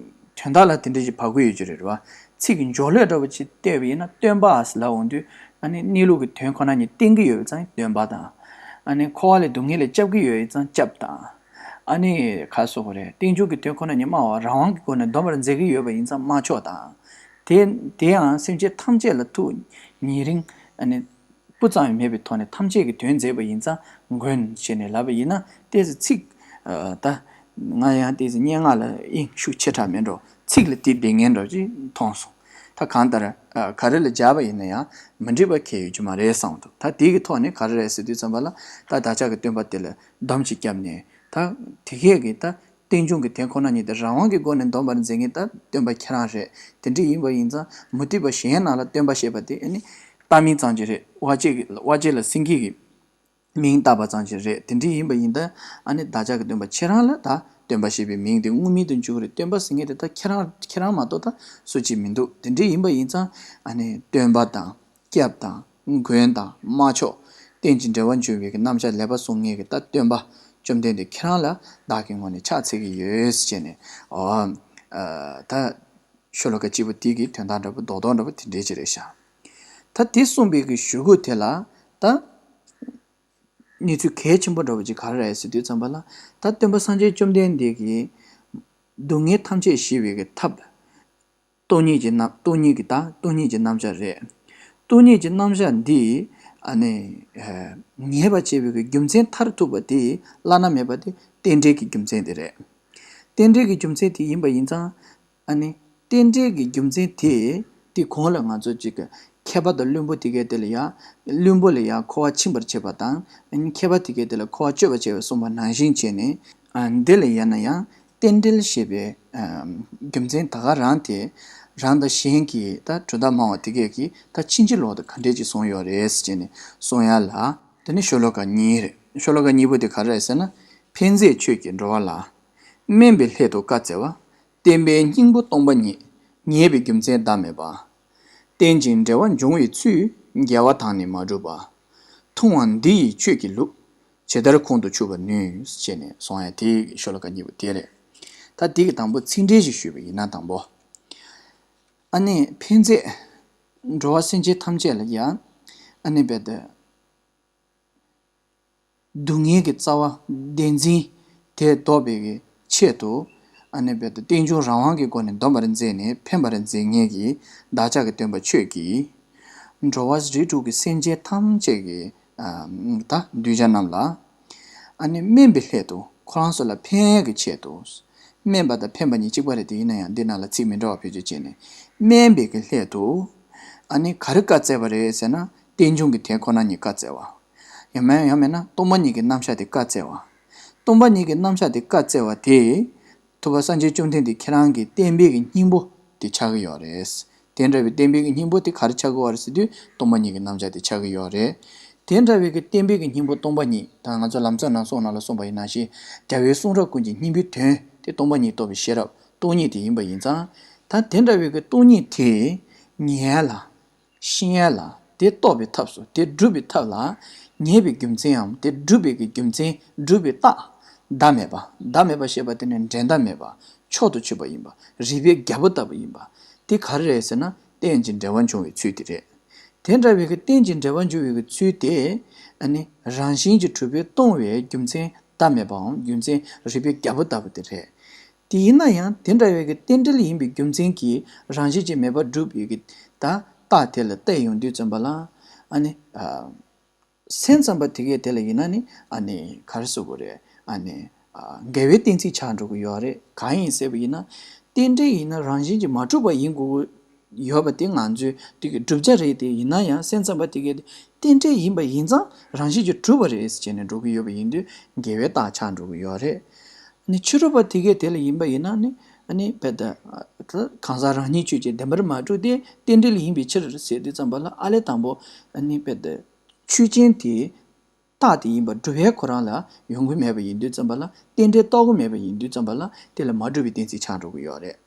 དོན་དག་ལ་དེ་འདྲ་ཞིག་བབས་ཀྱི་ཡོད་ཀྱི་རེད་བ། ཚིག་གི་མགྱོགས་ལོས་འདྲ་བོ་ཅིག་བལྟས་པ་ཡིན་ན་སྟོན་པ་ལབ་འོང་དུས་ཨ་ནི་གནས་ལུགས་ཀྱི་དོན་ཁོ་ན་ཉིད་བསྟན་གྱི་ཡོད་པ་ཙང་སྟོན་པ་དང་། ཨ་ནི་འཁོར་བ་ལས་སྡུག་བསྔལ་ལས་སྐྱོབ་ཀྱི་ཡོད་པ་ཙང་སྐྱབས་དང་། ཨ་ནི་ག་རེ་ཟེར་དགོས་རེད། རྟེན་འབྱུང་གི་དོན་ཁོ་ན་ཉིད་སྨྲ་བ་རང་དབང་གི་སྒོ་ནས་འདོམས་པར་མཛད་ཀྱི་ཡོད་པ་ཡིན་ཙང་སྨྲ་མཆོག་དང་། དེ་དེ་ཡང་སེམས་ཅན་ཐམས་ཅད་ལ་ཐུགས་ཉེ་རིང་ཨ་ནི། སྤུ་ཙམ་ཡང་མེད་པའི་ཐོག་ནས་ཐམས་ཅད་ཀྱི་དོན་མཛད་པ་ཡིན་ཙང་མགོན་ཞེས་ནས་ལབ་པ་ཡིན་ན་ཏོག་ཙམ་ཚིག་ཨ་ད་ང་ཡང་ཏོག་ཙམ་སྙན་ངག་ལ་དབྱིངས་ཤུགས་ཆེ་དྲགས་མེད་འགྲོ། ཚིག་ལ་དེ་བདེ་ངན་འགྲོ་ཅིག་མཐོང་སོང་། ད་གང་ལྟར་ཨ་ག་རེ་ལ་སྦྱར་བ་ཡིན་ན་ཡང་མི་འགྲིག་པ་གང་ཡང་ཡོད་རྒྱུ་མ་རེད་བསམ་འདུག་ད་དེ་གི་ཐོག་ནས་ག་རེ་རེད་ཟེར་དུས་ཙམ་པ་ལ་ད་བདག་ཅག་གི་སྟོན་པ་དེ་ལ་སྡོམ་ཅིག་བརྒྱབ་ནས་ད་དེ་གས་ཀྱི་ད། རྟེན་འབྱུང་གི་དོན་ཁོ་ན་ཉིད་དེ་རང་དབང་གི་སྒོ་ནས་འདོམས་པར་མཛད་མཁན་ད་སྟོན་པ་ཁྱེད་རང་རེད། དེ་འདྲ་ཡིན་པ་ཡིན་ཙང་མུ་སྟེགས་པ་གཞན་ནང་ལ་སྟོན་པ་ཞེས་པ་དེ་ཨ་ནི་བཏགས་མིང་ཙམ་ཅིག་རེད། དབའ་ཅེ་གི་དབའ་ཅེ་ལ་སེང་གེ་གི་མིང་བཏགས་པ་ཙམ་ཅིག་རེད། དེ་འདྲ་ཡིན་པ་ཡིན་ད་ཨ་ནི་བདག་ཅག་གི་སྟོན་པ་ཁྱེད་རང་ལ་ད་སྟོན་པ་ཞེས་པའི་མིང་དེ་དངོས་མིང་དུ་འཇུག་རེད། སྟོན་པ་ཟེར་མཁན་དེ་ད་ཁྱེད་རང་ཁྱེད་རང་མ་གཏོགས་ད་སུ་གཅིག་མི་འདུག་དེ་འདྲ་ཡིན་པ་ཡིན་ཙང་ཨ་ནི་སྟོན་པ་དང་། སྐྱབས་དང་། མགོན་དང་། སྨྲ་མཆོག་རྟེན་ཅིང་འབྲེལ་བར་འབྱུང་བའི་གི་རྣམ་གཞག་ལེགས་པར་གསུང་མཁན་གྱི་ད་སྟོན་པ་བཅོམ་ལྡན་འདས་ཁྱེད་རང་ལ་བདག་གི་ངོས་ནས་ཕྱག་འཚལ་གྱི་ཡོད་ཟེར་བྱས་ནས། ཨོ། ཨ་ད་ཤོ་ལོ་ཀ་གཅིག་པོ་དེ་གི་དོན་དག་འདྲ་པོ་རྡོག་རྡོག་འདྲ་པོ་དེ་འདྲས་ཅིག་རེད་ཤག་ད་དེ་གསུངས་པའི་གི་གཞུག་གུ་དེ་ལ་ད་གནས་ཚུལ་གལ་ཆེན་པོ་འདྲ་པོ་ཅིག་ག་རེ་རེད་ཟེར་དུས་ཙམ་པ་ལ་ད་སྟོན་པ་སངས་རྒྱས་བཅོམ་ལྡན་འདས་ཀྱིས་སྡུག་བསྔལ་ཐམས་ཅད་ཞི་བའི་གི་ཐབས། སྟོང་ཉིད་ཀྱི་རྣམ་སྟོང་ཉིད་ཀྱི་ད་སྟོང་ཉིད་ཀྱི་རྣམ་གཞག་རེད། སྟོང་ཉིད་ཀྱི་རྣམ་གཞག་འདི་ཨ་ནི་ཨ་ངེས་པར་བྱེད་པའི་གི་རྒྱུ་མཚན་མཐར་ཐུག་པ་དེ་བླ་ན་མེད་པ་དེ་རྟེན་འབྲེལ་གྱི་རྒྱུ་མཚན་དེ་རེད། རྟེན་འབྲེལ་གྱི་རྒྱུ་མཚན་དེ་ཡིན་པ་ཡིན་ཙང་ཨ་ནི་རྟེན་འབྲེལ་གྱི་རྒྱུ་མཚན་དེ་དེ་གོང་ལ་ང་ཚོ་ཅིག་གི་མཁས་པ་དང་བླུན་པོ་དེ་གའི་དེ་ལ་ཡང་བླུན་པོ་ལ་ཡང་འཁོར་བ་འཆིང་བར་བྱེད་པ་དང་ཨ་ནི་མཁས་པ་དེ་གའི་དེ་ལ་འཁོར་བ་གཅོད་པར་བྱེད་པ་གསུངས་པ་ནང་བཞིན་བྱས་ནས་ཨ་འདི་ལ་ཡང་ན་ཡང་། རྟེན་འབྲེལ་ཞེས་པའི་ཨ་རྒྱུ་མཚན་ད་ག་རང་དེ་རང་དང་གཞན་གྱི་ད་གྲུབ་མཐའ་སྨྲ་བ་དེ་གས་ཀྱིས་ད་ཕྱིན་ཅི་ལོག་ཏུ་ག་འདྲས་ཅིག་གསུངས་ཡོད་རེད་ཟེར་ནས་གསུང་ཡ་ལ། དེ་ནི་ཤོ་ལོ་ཀ་གཉིས་རེད། ཤོ་ལོ་ཀ་གཉིས་པོ་དེ་ག་རེ་རེད་ཟེར་ན། ཕན་མཛད་ཆོས་ཀྱིས་འགྲོ་བ་ལ། དམན་པའི་སླད་དུ་བཀའ་སྩལ་བ། བསྟན་པའི་སྙིང་པོ་སྟོང་པ་ཉིད། ངེས་པའི་རྒྱུ་མཚན་བདག་མེད་པ། རྟེན་ཅིང་འབྲེལ་བར་འབྱུང་བའི་ཚུལ། རྒྱལ་བ་དང་ནི་མ་གྲུབ་པ། ཐུབ་དབང་འདི་ཡིས་ཆོས་ཀྱི་ལུགས། ཇི་ལྟར་ཁོང་དུ་ཆུད་པར་ནུས། ཞེས་ནས་གསུང་ཡ་དེ་ཤོ་ལོ་ཀ་གཉིས་པོ་དེ་རེད། ད་དེ་གི་དང་པོ་ཚིག་འགྲེལ་ཞིག་ཞུས་པ་ཡིན་ན་དང་པོ། ཨ་ནི་ཕན་མཛད། འགྲོ་བ་སེམས་ཅན་ཐམས་ཅད་ལ་ཡང་ཨ་ནི་རྦད་དེ་སྡུག་བསྔལ་གྱི་རྩ་བ་བདེན་འཛིན་དེ་ལྡོག་པའི་གི་ཆེད་དུ་ཨ་ནི་རྦད་དེ་རྟེན་འབྱུང་རང་དབང་གི་སྒོ་ནས་འདོམས་པར་མཛད་ནས་ཕན་པར་མཛད་མཁན་གྱི་བདག་ཅག་གི་སྟོན་པ་ཆོས་ཀྱིས། འགྲོ་བ་རིགས་དྲུག་གི་སེམས་ཅན་ཐམས་ཅད་ཀྱི་ཨ་ད་གདུལ་བྱ་རྣམས་ལ་ཨ་ནི་དམན་པའི་སླད་དུ་ཁོ་རང་ཚོ་ལ་ཕན་ཡས་ཀྱི་ཆེད་དུ། དམན་པ་དང་ཕན་པ་གཉིས་གཅིག་པ་རེད་དེ་ཡིན་ན་ཡང་འདི་ནང་ལ་ཚིག་མི་འདྲ་བ་བེད་སྤྱོད་བྱས་ནས་དམན་པའི་གི་སླད་དུ་ཨ་ནི་ག་རེ་བཀའ་སྩལ་བ་རེད་ཟེར་ན་རྟེན་འབྱུང་གི་དོན་ཁོ་ན་ཉིད་བཀའ་སྩལ་བ། ཡང་མིན་ཡང་མིན་ན་སྟོང་པ་ཉིད་ཀྱི་རྣམ་གཞག་དེ་བཀའ་སྩལ་བ། སྟོང་པ་ཉིད་ཀྱི་རྣམ་གཞག་དེ་བཀའ་སྩལ་བ་དེ། ཐུབ་པ་སངས་རྒྱས་བཅོམ་ལྡན་འདས་ཁྱེད་རང་གི་བསྟན་པའི་གི་སྙིང་པོ་དེ་ཆགས་ཀྱི་ཡོད་རེད། དེ་འདྲ་བའི་བརྟེན་པའི་གི་སྙིང་པོ་དེ་ག་རེ་ཆགས་ཀྱི་ཡོད་རེད་ཟེར་དུས་སྟོང་པ་ཉིད་ཀྱི་རྣམ་གཞག་དེ་ཆགས་ཀྱི་ཡོད་རེད། དེ་འདྲ་བའི་གི་བརྟེན་པའི་གི་སྙིང་པོ་སྟོང་པ་ཉིད་ད་ང་ཚོ་ལམ་རྩ་ནང་གསུངས་ནང་ལ་གསུངས་པ་ཡིན་ནང་བཞིན་རྒྱལ་བའི་གསུང་རབ་ཀུན་གྱི་སྙིང་པོའི་དོན་དེ་སྟོང་པ་ཉིད་རྟོགས་པའི་ཤེས་རབ་སྟོང་ཉིད་དེ་ཡིན་པ་ཡིན་ཙང་། ད་དེ་འདྲ་བའི་གི་སྟོང་ཉིད་དེ་ཉན་ཡ་ལ། ཤེས་ཡ་ལ། དེ་རྟོགས་པའི་ཐབས་སུ་དེ་སྒྲུབ་པའི་ཐབས་ལ་ཉན་པའི་རྒྱུ་མཚན་ཡང་དེ་སྒྲུབ་པའི་གི་རྒྱུ་མཚན་སྒྲུབ་པའི་རྟགས། བདག་མེད་པ། བདག་མེད་པ་ཞེས་པ་དེ་ནི་འགྲན་ཟླ་མེད་པ། མཆོག་ཏུ་གྱུར་པ་ཡིན་པ། རིག་པའི་རྒྱལ་པོ་ལྟ་བུ་ཡིན་པ། དེ་ག་རེ་རེད་ཟེར་ན་རྟེན་ཅིང་འབྲེལ་བར་འབྱུང་བའི་ཚུལ་དེ་རེད། དེ་འདྲ་བའི་གི་རྟེན་ཅིང་འབྲེལ་བར་འབྱུང་བའི་གི་ཚུལ་དེ། ཨ་ནི་རང་བཞིན་གྱིས་གྲུབ་པའི་སྟོང་བའི་རྒྱུ་མཚན་བདག་མེད་པའམ་རྒྱུ་མཚན་རིག་པའི་རྒྱལ་པོ་ལྟ་བུ་དེ་རེད། དེ་ཡིན་ན་ཡང་དེ་འདྲ་བའི་གི་རྟེན་འབྲེལ་ཡིན་པའི་རྒྱུ་མཚན་གྱིས་རང་བཞིན་གྱིས་མེད་པར་སྒྲུབ་པའི་གི་ད་རྟགས་དེ་ལ་བལྟས་ཡོང་དུས་ཙམ་པ་ལ། ཨ་ནི། ཨ། སེམས་ཙམ་པ་དེ་གས་དེ་ལ་ཡིན་ན་ནི་ཨ་ནི་ག་རེ་ཟེར་དགོས་རེད། ཨ་ནི། ཨ། འགལ་བའི་གཏན་ཚིགས་ཆགས་འགྲོ་གི་ཡོད་རེད། གང་ཡིན་ཟེར་བ་ཡིན་ན། རྟེན་འབྲེལ་ཡིན་ན་རང་བཞིན་གྱིས་མ་གྲུབ་པ་ཡིན་དགོས་ཀྱི་ཡོད་པ་དེ་ང་ཚོའི་དེ་གི་བསྒྲུབ་བྱ་རེད་དེ། ཡིན་ན་ཡང་སེམས་ཙམ་པ་དེ་གས་དེ་རྟེན་འབྲེལ་ཡིན་པ་ཡིན་ཙང་རང་བཞིན་གྱིས་གྲུབ་པ་རེད་ཟེར་ནས་འགྲོ་གི་ཡོད་པ་ཡིན་དུས་འགལ་བའི་རྟགས་ཆགས་འགྲོ་གི་ཡོད་རེད། ནི་ཕྱི་རོལ་པ་དེ་གས་དེ་ལ་ཡིན་པ་ཡིན་ན་ནི། ཨ་ནི་དཔེ་ད། གང་ཟག་རང་ཉིད་ཆོས་ཅན་བདེན་པར་མ་གྲུབ་སྟེ་རྟེན་འབྲེལ་ཡིན་པའི་ཕྱིར་ཟེར་དུས་ཙམ་པ་ལ་ཨ་ལས་དང་པོ། ཨ་ནི་དཔེ་ད། ཆོས་ཅན་དེ། རྟགས་དེ་ཡིན་པ་སྒྲུབ་པའི་ཁོ་རང་ལ་ཡོང་གི་མེད་པ་ཡིན་དུས་ཙམ་པ་ལ་རྟེན་འབྲེལ་རྟོགས་ཀྱི་མེད་པ་ཡིན་དུས་ཙམ་པ་ལ་དེ་ལ་མ་གྲུབ་པའི་གཏན་ཚིགས་ཆགས་འགྲོ་གི་ཡོད་རེད།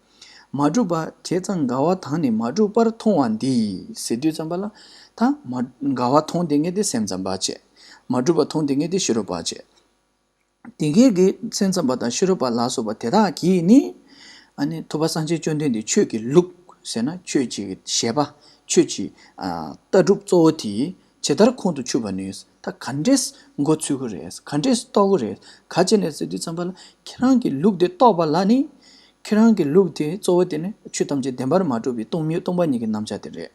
མ་གྲུབ་པ་བྱས་ཙང་འགལ་བ་དང་ནི་མ་གྲུབ་པར་མཐོང་བ་འདི་ཟེར་དུས་ཙམ་པ་ལ། ད་མ་འགལ་བ་མཐོང་བསྡད་མཁན་དེ་སེམས་ཙམ་པ་བྱས། མ་གྲུབ་པ་མཐོང་བསྡད་མཁན་དེ་ཕྱི་རོལ་པ་བྱས། དེ་གས་ཀྱི་སེམས་ཙམ་པ་དང་ཕྱི་རོལ་པ་ལ་སོགས་པ་དེ་དག་གིས་ནི། ཨ་ནི་ཐུབ་པ་སངས་རྒྱས་བཅོམ་ལྡན་འདས་ཆོས་ཀྱི་ལུགས་ཟེར་ན་ཆོས་ཀྱི་བཞེད་པ། ཆོས་ཀྱི། ཨ། ལྟ་གྲུབ་གཙོ་བོ་དེ་ཇི་ལྟར་ཁོང་དུ་ཆུད་པར་ནུས། ད་ག་འདྲས་མགོ་ཚོད་ཀྱི་རེད། ག་འདྲས་རྟོགས་ཀྱི་རེད། ག་བྱས་ནས་ཟེར་དུས་ཙམ་པ་ལ་ཁྱེད་རང་གི་ལུགས་དེ་རྟོགས་པ་ལ་ནི། ཁྱེད་རང་གི་ལུགས་དེ་གཙོ་བོ་དེ་ནི་ཆོས་ཐམས་ཅད་བདེན་པར་མ་གྲུབ་པའི་སྟོང་ཉིད་སྟོང་པ་ཉིད་ཀྱི་རྣམ་གཞག་དེ་རེད།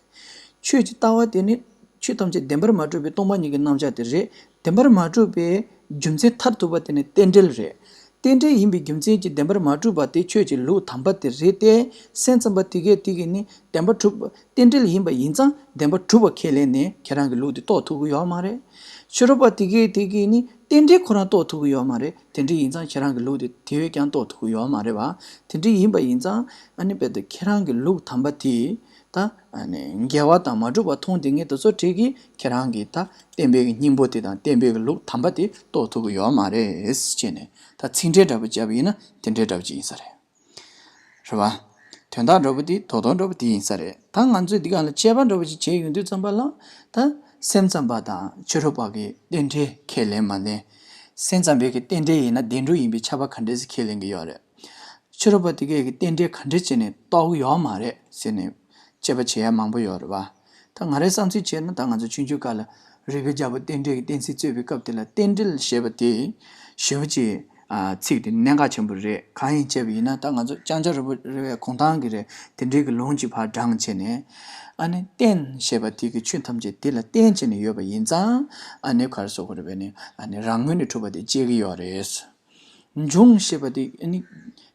ཆོས་ཀྱི་ལྟ་བ་དེ་ནི་ཆོས་ཐམས་ཅད་བདེན་པར་མ་གྲུབ་པའི་སྟོང་པ་ཉིད་ཀྱི་རྣམ་གཞག་དེ་རེད། བདེན་པར་མ་གྲུབ་པའི་རྒྱུ་མཚན་མཐར་ཐུག་པ་དེ་ནི་རྟེན་འབྲེལ་རེད། རྟེན་འབྲེལ་ཡིན་པའི་རྒྱུ་མཚན་གྱིས་བདེན་པར་མ་གྲུབ་པ་དེ་ཆོས་ཀྱི་ལུགས་དམ་པ་དེ་རེད་དེ། སེམས་ཙམ་པ་དེ་གས་དེ་གིས་ནི་བདེན་པར་གྲུབ་པ། རྟེན་འབྲེལ་ཡིན་པ་ཡིན་ཙང་བདེན་པར་གྲུབ་པ་ཁས་ལེན་ནས་ཁྱེད་རང་གི་ལུགས་དེ་རྟོགས་ཐུབ་ཀྱི་ཡོད་མ་རེད། ཕྱི་རོལ་པ་དེ་གས་དེ་གིས་ནི་རྟེན་འབྲེལ་ཁོ་རང་རྟོགས་ཐུབ་ཀྱི་ཡོད་མ་རེད། དེ་འདྲ་ཡིན་ཙང་ཁྱེད་རང་གི་ལུགས་དེ་དེ་བས་ཀྱང་རྟོགས་ཐུབ་ཀྱི་ཡོད་མ་རེད་བ། དེ་འདྲ་ཡིན་པ་ཡིན་ཙང་ཨ་ནི་དཔེ་དེ་ཁྱེད་རང་གི་ལུགས་དམ་པ་དེ། ད་ཨ་ནི་འགལ་བ་དང་མ་གྲུབ་པ་མཐོང་བསྡད་མཁན་དེ་ཚོ་གྲས་ཀྱིས་ཁྱེད་རང་གི་ད་བསྟན་པའི་གི་སྙིང་པོ་དེ་དང་བསྟན་པའི་གི་ལུགས་དམ་པ་དེ་རྟོགས་ཐུབ་ཀྱི་ཡོད་མ་རེད་ཅེས་ནས། ད་ཚིག་འགྲེལ་འདྲ་པོ་བརྒྱབ་པ་ཡིན་ན་དེ་འདྲའི་འདྲ་པོ་ཅིག་ཡིན་ས་རེད། རེད་བ། དོན་དག་འདྲ་པོ་དེ་དོ་དོ་འདྲ་པོ་དེ་ཡིན་ས་རེད། ད་ང་ཚོས་འདི་ག་ལ་དཔྱད་པ་འདྲ་པོ་ཅིག་བྱས་ཡོང་དུས་ཙམ་པ་ལ། ད་སེམས་ཙམ་པ་དང་ཕྱི་རོལ་པ་གི་རྟེན་འབྲེལ་ཁས་ལེན་མ་ལེན། སེམས་ཙམ་པའི་གི་རྟེན་འབྲེལ་ཡིན་ན་བདེན་གྲུབ་ཡིན་པས་ཁྱབ་པ་ག་འདྲས་སེ་ཁས་ལེན་གི་ཡོད་རེད། ཕྱི་རོལ་པ་དེ་གས་ཀྱི་རྟེན་འབྲེལ་ག་འདྲ་བྱས་ནས་རྟོགས་ཀྱི་ཡོད་མ་རེད་ཟེར་ནས་དཔྱད་པ་བྱེད་ཡ་མང་པོ་ཡོད་རེད་བ། ད་ང་རའི་བསམ་ཚུལ་བྱས་ན་ད་ང་ཚོ་ཆུང་ཆུང་སྐབས་ལ་རིག་པའི་རྒྱལ་པོ་རྟེན་འབྲེལ་གྱི་གཏན་ཚིགས་རྩོད་པའི་སྐབས་དེ་ལ་རྟེན་འབྲེལ་ཞེས་པ་དེ་ཞེ་པོ་ཅིག་ཨ། ཚིག་དེ་གནད་འགག་ཆེན་པོ་རེད། གང་ཡིན་བྱས་པ་ཡིན་ན་ད་ང་ཚོ་ལྕང་སྐྱ་རི་བོ་རི་བའི་གུང་ཐང་གི་རེད། དེ་འབྲེལ་གྱི་ལུང་ཅིག་ཕར་དྲངས་བྱས་ནས། ཨ་ནི་རྟེན་ཞེས་པ་དེ་གི་ཆོས་ཐམས་ཅད་དེ་ལ་བརྟེན་བྱས་ནས་ཡོད་པ་ཡིན་ཙང་ཨ་ནི་ག་རེ་ཟེར་དགོས་རེད་པས་ནི་ཨ་ནི་རང་ངོས་ནས་གྲུབ་པ་དེ་སྐྱེ་གི་ཡོད་རེད། འབྱུང་ཞེས་པ་དེ་ཨ་ནི།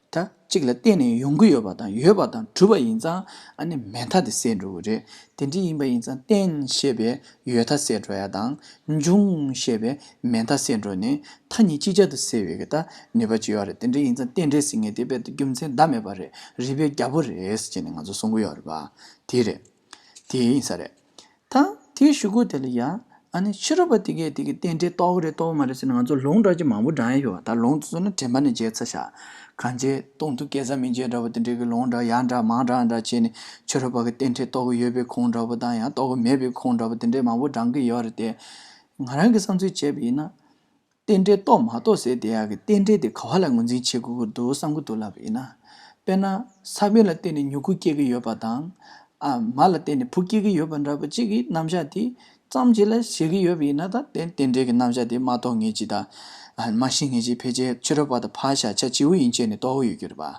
ད་གཅིག་ལ་བརྟེན་ནས་ཡོང་གི་ཡོད་པ་དང་ཡོད་པ་དང་གྲུབ་པ་ཡིན་ཙང་ཨ་ནི་མེད་མཐའ་དེ་སེལ་འགྲོ་གི་རེད། དེ་འདྲ་ཡིན་པ་ཡིན་ཙང་རྟེན་ཞེས་པའི་ཡོད་མཐའ་སེལ་འགྲོ་ཡ་དང་འབྱུང་ཞེས་པའི་མེད་མཐའ་སེལ་འགྲོ་ནས་མཐའ་གཉིས་ཅིག་ཅར་དུ་སེལ་བའི་གི་ད་ནུས་པ་ཅིག་ཡོད་རེད། དེ་འདྲ་ཡིན་ཙང་རྟེན་འབྲེལ་ཟེར་མཁན་དེ་རྦད་དེ་རྒྱུ་མཚན་ཟླ་མེད་པ་རེད། རིག་པའི་རྒྱལ་པོ་རེད་ཟེར་ནས་ང་ཚོ་གསུང་གི་ཡོད་རེད་པ། དེ་རེད། དེ་ཡིན་ས་རེད། ད་དེའི་གཞུག་གུ་དེ་ལ་ཡ། ཨ་ནི་ཕྱི་རོལ་པ་དེ་གས་དེ་གི་རྟེན་འབྲེལ་རྟོགས་ཀྱི་རེད་རྟོགས་ཀྱི་མ་རེད་ཟེར་ན་ང་ཚོ་ལུང་འདྲ་ཅིག་མང་པོ་བགྲང་ཡ་ཡོད། ད་ལུང་དེ་ཚོ་ནི་དྲན་པ་ནས་བརྗེད་ཚར་ཤག་གང་བྱེད་གཏོང་ཐུབ་སྐལ་བཟང་མི་འཇལ་འདྲ་པོ་དེ་འདྲའི་གི་ལུང་འདྲ་ཡང་འདྲ་མང་འདྲ་འདྲ་བྱས་ནས་ཕྱི་རོལ་པ་གི་རྟེན་འབྲེལ་རྟོགས་ཀྱི་ཡོད་པའི་ཁུངས་འདྲ་པོ་དང་ཡང་རྟོགས་ཀྱི་མེད་པའི་ཁུངས་འདྲ་པོ་དེ་འདྲའི་མང་པོ་བགྲང་གི་ཡོད་རེད་དེ། ང་རང་གི་བསམ་ཚུལ་བྱས་པ་ཡིན་ན། རྟེན་འབྲེལ་རྟོགས་མ་རྟོགས་ཟེར་དེ་ཡག་གི་རྟེན་འབྲེལ་དེ་ག་བ་ལ་ངོས་འཛིན་བྱེད་དགོས་ཀྱི་འདུག་བསམ་གྱི་འདུག་ལབ་པ་ཡིན་ན། དཔེར་ན་ས་བོན་ལ་བརྟེན་ནས་མྱུ་གུ་སྐྱེ་གི་ཡོད་པ་དང་། ཨ། མ་ལ་བརྟེན་ནས་བུ་སྐྱེ་གི་ཡོད་པ་འདྲ་པོ་གཅིག་གི་རྣམ་གཞག་དེ་ཙམ་ཅིག་ལ་བཞེད་ཀྱི་ཡོད་པ་ཡིན་ན་ད་དེ་རྟེན་འབྲེལ་གྱི་རྣམ་གཞག་དེ་མ་རྟོགས་ངེས་ཅིག་དང་། ཨ། མ་ཤེས་ངེས་ཅིག་ཕལ་ཆེར་ཕྱི་རོལ་པ་དང་ཕར་བཞག་བྱ་བྱིའུ་ཡིན་བྱས་ནས་རྟོགས་ཀྱི་ཡོད་རྒྱུ་རེད་པ།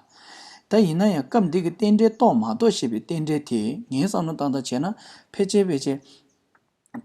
ད་ཡིན་ན་ཡང་སྐབས་འདི་གི་རྟེན་འབྲེལ་རྟོགས་མ་རྟོགས་ཞེས་པའི་རྟེན་འབྲེལ་དེ་ངའི་བསམ་བློ་བཏང་སྟངས་བྱས་ན་ཕལ་ཆེར་ཕལ་ཆེར།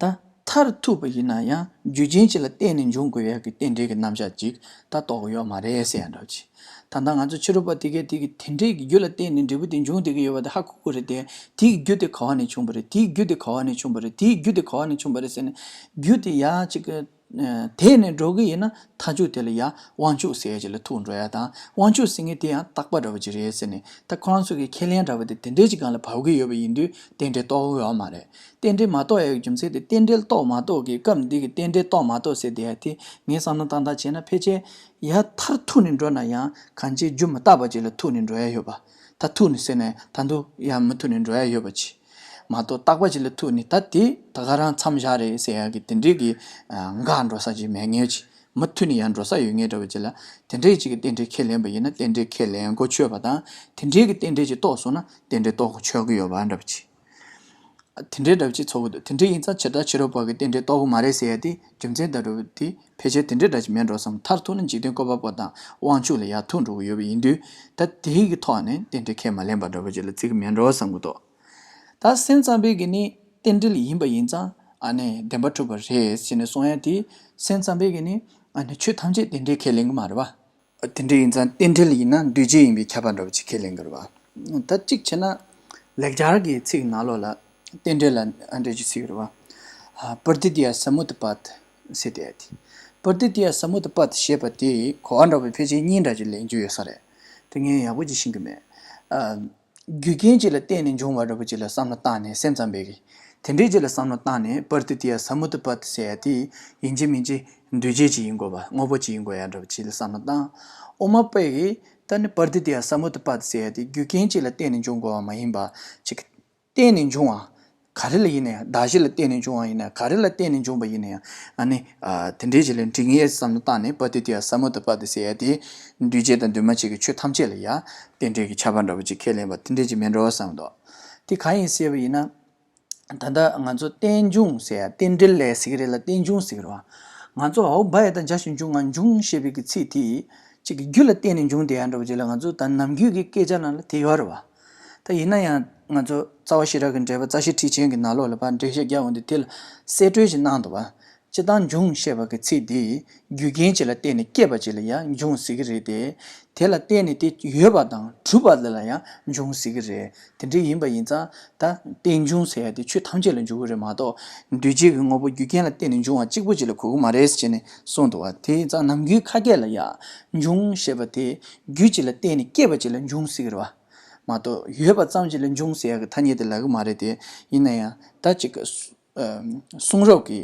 ད་མཐར་ཐུག་པ་ཡིན་ན་ཡང་རྒྱུ་རྐྱེན་གཅིག་ལ་བརྟེན་ནས་འབྱུང་དགོས་ཡག་གི་རྟེན་འབྲེལ་གྱི་རྣམ་གཞག་ཅིག་ད་རྟོགས་ཀྱི་ཡོད་མ་རེད་ཟེར་ཡ་འདྲ་བོ་ཅིག་ད་ལྟ་ང་ཚོ་ཕྱི་རོལ་པ་དེ་གས་དེ་གི་དེ་འདྲའི་གི་རྒྱུ་ལ་བརྟེན་ནས་འབྲས་བུ་དེ་འབྱུང་བསྡད་ཀྱི་ཡོད་པ་དེ་ཧ་གོ་གི་རེད་དེ། དེའི་རྒྱུ་དེ་ག་བ་ནས་བྱུང་བ་རེད། དེའི་རྒྱུ་དེ་ག་བ་ནས་བྱུང་བ་རེད། དེའི་རྒྱུ་དེ་ག་བ་ནས་བྱུང་བ་རེད་ཟེར་ནས་རྒྱུ་དེ་ཡ་ཅིག་གི་ དེད་ནས་འགྲོ་གི་ཡིན་ན་མཐའ་མཇུག་དེ་ལ་ཡང་དབང་ཕྱུག་ཟེར་ཡ་ཅིག་ལ་ཐུག་འགྲོ་ཡ་དང་། དབང་ཕྱུག་ཟེར་མཁན་དེ་ཡང་རྟག་པ་འདྲ་བོ་ཅིག་རེད་ཟེར་ནས། ད་ཁོ་རང་ཚོ་གི་ཁས་ལེན་འདྲ་བོ་དེ་དེ་འདྲའི་ཅིག་སྒང་ལ་བབས་ཀྱི་ཡོད་པ་ཡིན་དུས་རྟེན་འབྲེལ་གཏོགས་ཀྱི་ཡོད་མ་རེད། རྟེན་འབྲེལ་མ་གཏོགས་ཡ་གི་རྒྱུ་མཚན་དེ། རྟེན་འབྲེལ་གཏོགས་མ་གཏོགས་ཀྱི་སྐབས་འདི་གི་རྟེན་འབྲེལ་གཏོགས་མ་གཏོགས་ཟེར་བསྡད་ཡ་དེ། ངས་བསམ་བློ་བཏང་སྟངས་བྱས་ན། ཕལ་ཆེར་ཡར་མཐར་ཐུག་ནས་འགྲོ་ན་ཡང་གང་ཅིའི་རྒྱུ་མི་རྟག་པ་ཅིག་ལ་ཐུག་ནས་འགྲོ་ཡ་ཡོད་པ། མཐར་ཐུག་ནས་ཟེར་ནས་ད་དུང་ཡང་མུ་མཐུད་ནས་འགྲོ་ཡ་ཡོད་པ་ཅིག་མ་གཏོགས། རྟག་པ་ཅིག་ལ་ཐུག་ནས་ད་དེ་ད་ག་རང་མཚམས་བཞག་རེད་ཟེར་ཡ་གི་དེ་འདྲའི་གི་འགག་འགྲོ་ས་ཅིག་མེད་མཁན་ཅིག་མུ་མཐུད་ནས་ཡར་འགྲོ་ས་ཡོད་མཁན་འདྲ་བོ་ཅིག་ལ། དེ་འདྲའི་ཅིག་གི་རྟེན་འབྲེལ་ཁས་ལེན་པ་ཡིན་ན་རྟེན་འབྲེལ་ཁས་ལེན་གོ་ཆོད་པ་དང་། དེ་འདྲའི་གི་རྟེན་འབྲེལ་ཅིག་གཏོགས་སོང་ན་རྟེན་འབྲེལ་གཏོགས་གོ་ཆོད་ཀྱི་ཡོད་པ་འདྲ་བོ་ཅིག་དེ་འདྲའི་འདྲ་བོ་ཅིག་ཚོར་གི་འདུག་དེ་འདྲ་ཡིན་ཙང་ཕྱི་དགྲ་ཕྱི་རོལ་པ་གི་རྟེན་འབྲེལ་གཏོགས་གི་མ་རེད་ཟེར་ཡ་དེ་རྒྱུ་མཚན་དང་འདྲ་བོ་དེ་ཕལ་ཆེར་དེ་འདྲའི་འདྲ་ཅིག་མེད་འགྲོ་བསམ། མཐར་ཐུག་ན་འཇིག་རྟེན་བཀོད་པ་པོ་དང་དབང་ཕྱུག་ལ་ཡར་ཐུག་འགྲོ་གི་ཡོད་པ་ཡིན་དུས། ད་དེའི་གི་ཐོག་ནས་རྟེན་འབྲེལ་ཁས་མ་ལེན་པ་འདྲ་བོ་ཅིག་ལ་བརྩི་གི་མེད་འགྲོ་བསམ་གི་འདུག་ད་སེམས་ཙམ་པའི་གི་ནི་རྟེན་འབྲེལ་ཡིན་པ་ཡིན་ཙང་ཨ་ནི་བདེན་པ་གྲུབ་པ་རེད་ཟེར་ནས་གསུང་ཡ་དེ། སེམས་ཙམ་པའི་གི་ནི་ཨ་ནི་ཆོས་ཐམས་ཅད་རྟེན་འབྲེལ་ཁས་ལེན་གི་མ་རེད་པ། དེ་འདྲ་ཡིན་ཙང་རྟེན་འབྲེལ་ཡིན་ན་འདུས་བྱས་ཡིན་པའི་ཁྱབ་པ་འདྲ་བོ་ཅིག་ཁས་ལེན་གི་རེད་པ། ད་གཅིག་བྱས་ན་ལེགས་སྦྱར་གྱི་ཚིག་ནང་ལོགས་ལ་རྟེན་འབྲེལ་ལ་ཨ་འདྲ་ཅིག་ཚིག་རེད་པ། པྲ་ཏི་ཏི་ཡ་ས་མུ་ཏི་པད་ཟེར་དེ་ཡ་དེ། པྲ་ཏི་ཏི་ཡ་ས་མུ་ཏི་པད་ཞེས་པ་དེ་གོ་བ་འདྲ་བོ་ཕལ་ཆེར་གཉིས་འདྲ་ཅིག་ལེན་རྒྱུ་ཡོད་ས་རེད། དེ་ངས་ཡག་པོ་ཅིག་ཤེས་ཀྱི་མེད། རྒྱུ་རྐྱེན་ཅིག་ལ་བརྟེན་ནས་འབྱུང་བ་འདྲ་པོ་ཅིག་ལ་བསམ་བློ་བཏང་ནས། སེམས་ཙམ་པའི་གི་དེ་འདྲའི་ཅིག་ལ་བསམ་བློ་བཏང་ནས། པྲ་ཏི་ཏི་ཡ་ས་མུ་ཏི་པད་ཟེར་ཡ་དེ་ཡིན་གཅིག་མིན་གཅིག་འདུས་བྱས་ཅིག་ཡིན་དགོས་པ། དངོས་པོ་ཅིག་ཡིན་དགོས་ཡ་འདྲ་པོ་ཅིག་ལ་བསམ་བློ་བཏང་། དབུ་མ་པའི་གི་ད་ནི་པྲ་ཏི་ཏི་ཡ་ས་མུ་ཏི་པད་ཟེར་ཡ་དེ་རྒྱུ་རྐྱེན་ཅིག་ལ་བརྟེན་ནས་འབྱུང་དགོས་པ་མ་ཡིན་པ་ཅིག་བརྟེན་ནས་འབྱུང་བ། ག་རེ་ལ་ཡིན་ན་ཡང་། གདགས་གཞི་ལ་བརྟེན་ནས་འབྱུང་བ་ཡིན་ན་ཡང་། ག་རེ་ལ་བརྟེན་ནས་འབྱུང་བ་ཡིན་ན་ཡང་། ཨ་ནི་ཨ་དེ་འདྲའི་ཅིག་ལ་འགྲིག་ངེས་བསམ་བློ་བཏང་ནས། པྲ་ཏི་ཏི་ཡ་ས་མུ་ཏི་པད་ཟེར་ཡ་དེ་འདུས་བྱས་དང་འདུས་མ་བྱས་ཀྱི་ཆོས་ཐམས་ཅད་ལ་ཡང་རྟེན་འབྲེལ་གྱི་ཁྱབ་པ་འདྲ་པོ་ཅིག་ཁས་ལེན་པ་དེ་འདྲའི་ཅིག་མེད་འགྲོ་བསམ་འདུག་དེ་གང་ཡིན་ཟེར་བ་ཡིན་ན། ད་ལྟ་ང་ཚོ་རྟེན་འབྱུང་ཟེར་ཡ། རྟེན་འབྲེལ་ལས་ཟེར་གི་རེད་ལ་རྟེན་འབྱུང་ཟེར་གི་རེད་པ། ང་ཚོ་ཨའོ་བྷ་ཡ་ད་འཇའ་ཞིག་འབྱུང་ང་འབྱུང་ཞེས་པའི་གི་ཚིག་དེ་ཅིག་གི་རྒྱུ་ལ་བརྟེན་ནས་འབྱུང་བསྡད་ཡ་འདྲ་པོ་ཅིག་ལ། ང་ཚོ་ད་ནམ་རྒྱུན་གྱི་སྐད་ཆ་ནང་ལ་དེ་ཡོད་རེད་པ། ད་ཡིན་ན་ཡང་ང་ཚོ་རྩ་བ་ཤེས་རབ་ཀྱི་འགྲེལ་པ་རྩ་ཤེ་ཁྲིད་ཆེན་གྱི་ནང་ལོགས་ལ་ཕར་འགྲེལ་བཤད་རྒྱག་འོང་དུས་དེ་ལ་གསེད་བཀྲོལ་ཞིག་གནང་འདུག་པ། སྤྱིར་བཏང་འབྱུང་ཞེས་པ་གི་ཚིག་འདི་རྒྱུ་རྐྱེན་ཅིག་ལ་བརྟེན་ནས་སྐྱེས་པ་ཅིག་ལ་ཡང་འབྱུང་ཟེར་གི་རེད་དེ། དེ་ལ་བརྟེན་ནས་དེ་ཡོད་པ་དང་གྲུབ་པ་དེ་ལ་ཡང་འབྱུང་ཟེར་གི་རེད། དེ་འདྲ་ཡིན་པ་ཡིན་ཙང་ད་རྟེན་འབྱུང་ཟེར་ཡ་དེ་ཆོས་ཐམས་ཅད་ལ་འཇུག་གི་རེད་མ་གཏོགས། འདུས་བྱས་ཀྱི་དངོས་པོ་རྒྱུ་རྐྱེན་ལ་བརྟེན་ནས་འབྱུང་བ་གཅིག་པུ་ཅིག་ལ་གོ་གི་མ་རེད་ཟེར་ནས་གསུངས་འདུག་པ། དེ་ཡིན་ཙང་ནམ་རྒྱུན་ཁ་སྐད་ལ་ཡང་འབྱུང་ཞེས་པ་དེ་རྒྱུ་ཅིག་ལ་བརྟེན་ནས་སྐྱེས་པ་ཅིག་ལ་འབྱུང་ཟེར་གི་རེད་པ། མ་གཏོགས་ཡོད་པ་ཙམ་ཅིག་ལ་འབྱུང་ཟེར་ཡ་གི་ཐ་སྙད་དེ་ལབ་གི་མ་རེད་དེ། ཡིན་ན་ཡང་ད་ཅིག་གི་གསུང་རབ་ཀྱི་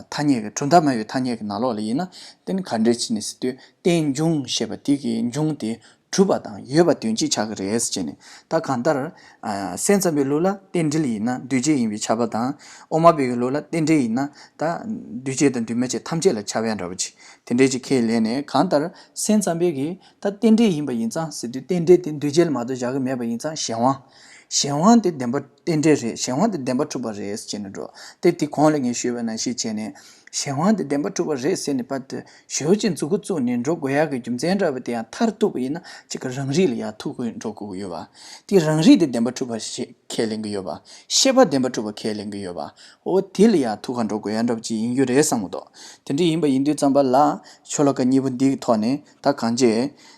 ཐ་སྙད་ཀྱི། གྲུབ་མཐའ་སྨྲ་བའི་ཐ་སྙད་ཀྱི་ནང་ལོགས་ལ་ཡིན་ན། དེ་ནི་ག་འདྲས་བྱས་ནས་ཟེར་དུས། རྟེན་འབྱུང་ཞེས་པ་དེ་གི་འབྱུང་དེ་གྲུབ་པ་དང་ཡོད་པ་དོན་གཅིག་ཆགས་ཀྱི་རེད་ཟེར་བྱས་ནས། ད་གང་ལྟར་སེམས་ཙམ་པའི་ལུགས་ལ་རྟེན་འབྲེལ་ཡིན་ན་འདུས་བྱས་ཡིན་པས་ཁྱབ་པ་དང་། དབུ་མ་པའི་གི་ལུགས་ལ་རྟེན་འབྲེལ་ཡིན་ན་ད་འདུས་བྱས་དང་འདུས་མ་བྱས་ཐམས་ཅད་ལ་ཁྱབ་ཡ་འདྲ་པོ་ཅིག་དེ་འདྲས་ཅིག་ཁས་ལེན་ནས། གང་ལྟར་སེམས་ཙམ་པའི་གི་ད་རྟེན་འབྲེལ་ཡིན་པ་ཡིན་ཙང་ཟེར་དུས། རྟེན་འབྲེལ་དེ་འདུས་བྱས་ལ་མ་གཏོགས་བཞག་གི་མེད་པ་ཡིན་ཙང་། གཞན་དབང་། གཞན་དབང་དེ་བདེན་པ་རྟེན་འབྲེལ་རེད། གཞན་དབང་དེ་བདེན་པ་གྲུབ་པ་རེད་ཟེར་ནས་འགྲོ། དེ་དེ་གོང་ལ་ངས་ཞུས་པ་ནང་བཞིན་བྱས་ནས། གཞན་དབང་དེ་བདེན་པ་གྲུབ་པ་རེད་ཟེར་ནས་ཕར་དེ་ཞེ་པོ་ཅིག་མཛུབ་གུ་བཙུགས་ནས་འགྲོ་དགོས་ཡག་གི་རྒྱུ་མཚན་འདྲ་བ་དེ་ཡང་མཐར་གཏུགས་པ་ཡིན་ན། གཅིག་གི་རང་རིག་ལ་ཡང་ཐུག་གི་འགྲོ་དགོས་ཀྱི་ཡོད་པ། དེ་རང་རིག་དེ་བདེན་པ་གྲུབ་པ་ཞིག་ཁས་ལེན་གྱི་ཡོད་པ། ཤེས་པ་བདེན་པ་གྲུབ་པ་ཁས་ལེན་གྱི་ཡོད་པ། འོ་དེ་ལ་ཡང་ཐུག་ག་འགྲོ་དགོས་ཡག་འདྲ་བ་ཅིག་ཡིན་རྒྱུ་རེད་བསམ་གྱི་འདུག་དེ་འདྲ་ཡིན་པ་ཡིན་དུས་ཙམ་པ་ལ། ཤོ་ལོ་ཀ་གཉིས་པོ་འདི་གི་ཐོག་ནས་ད་གང་བྱས།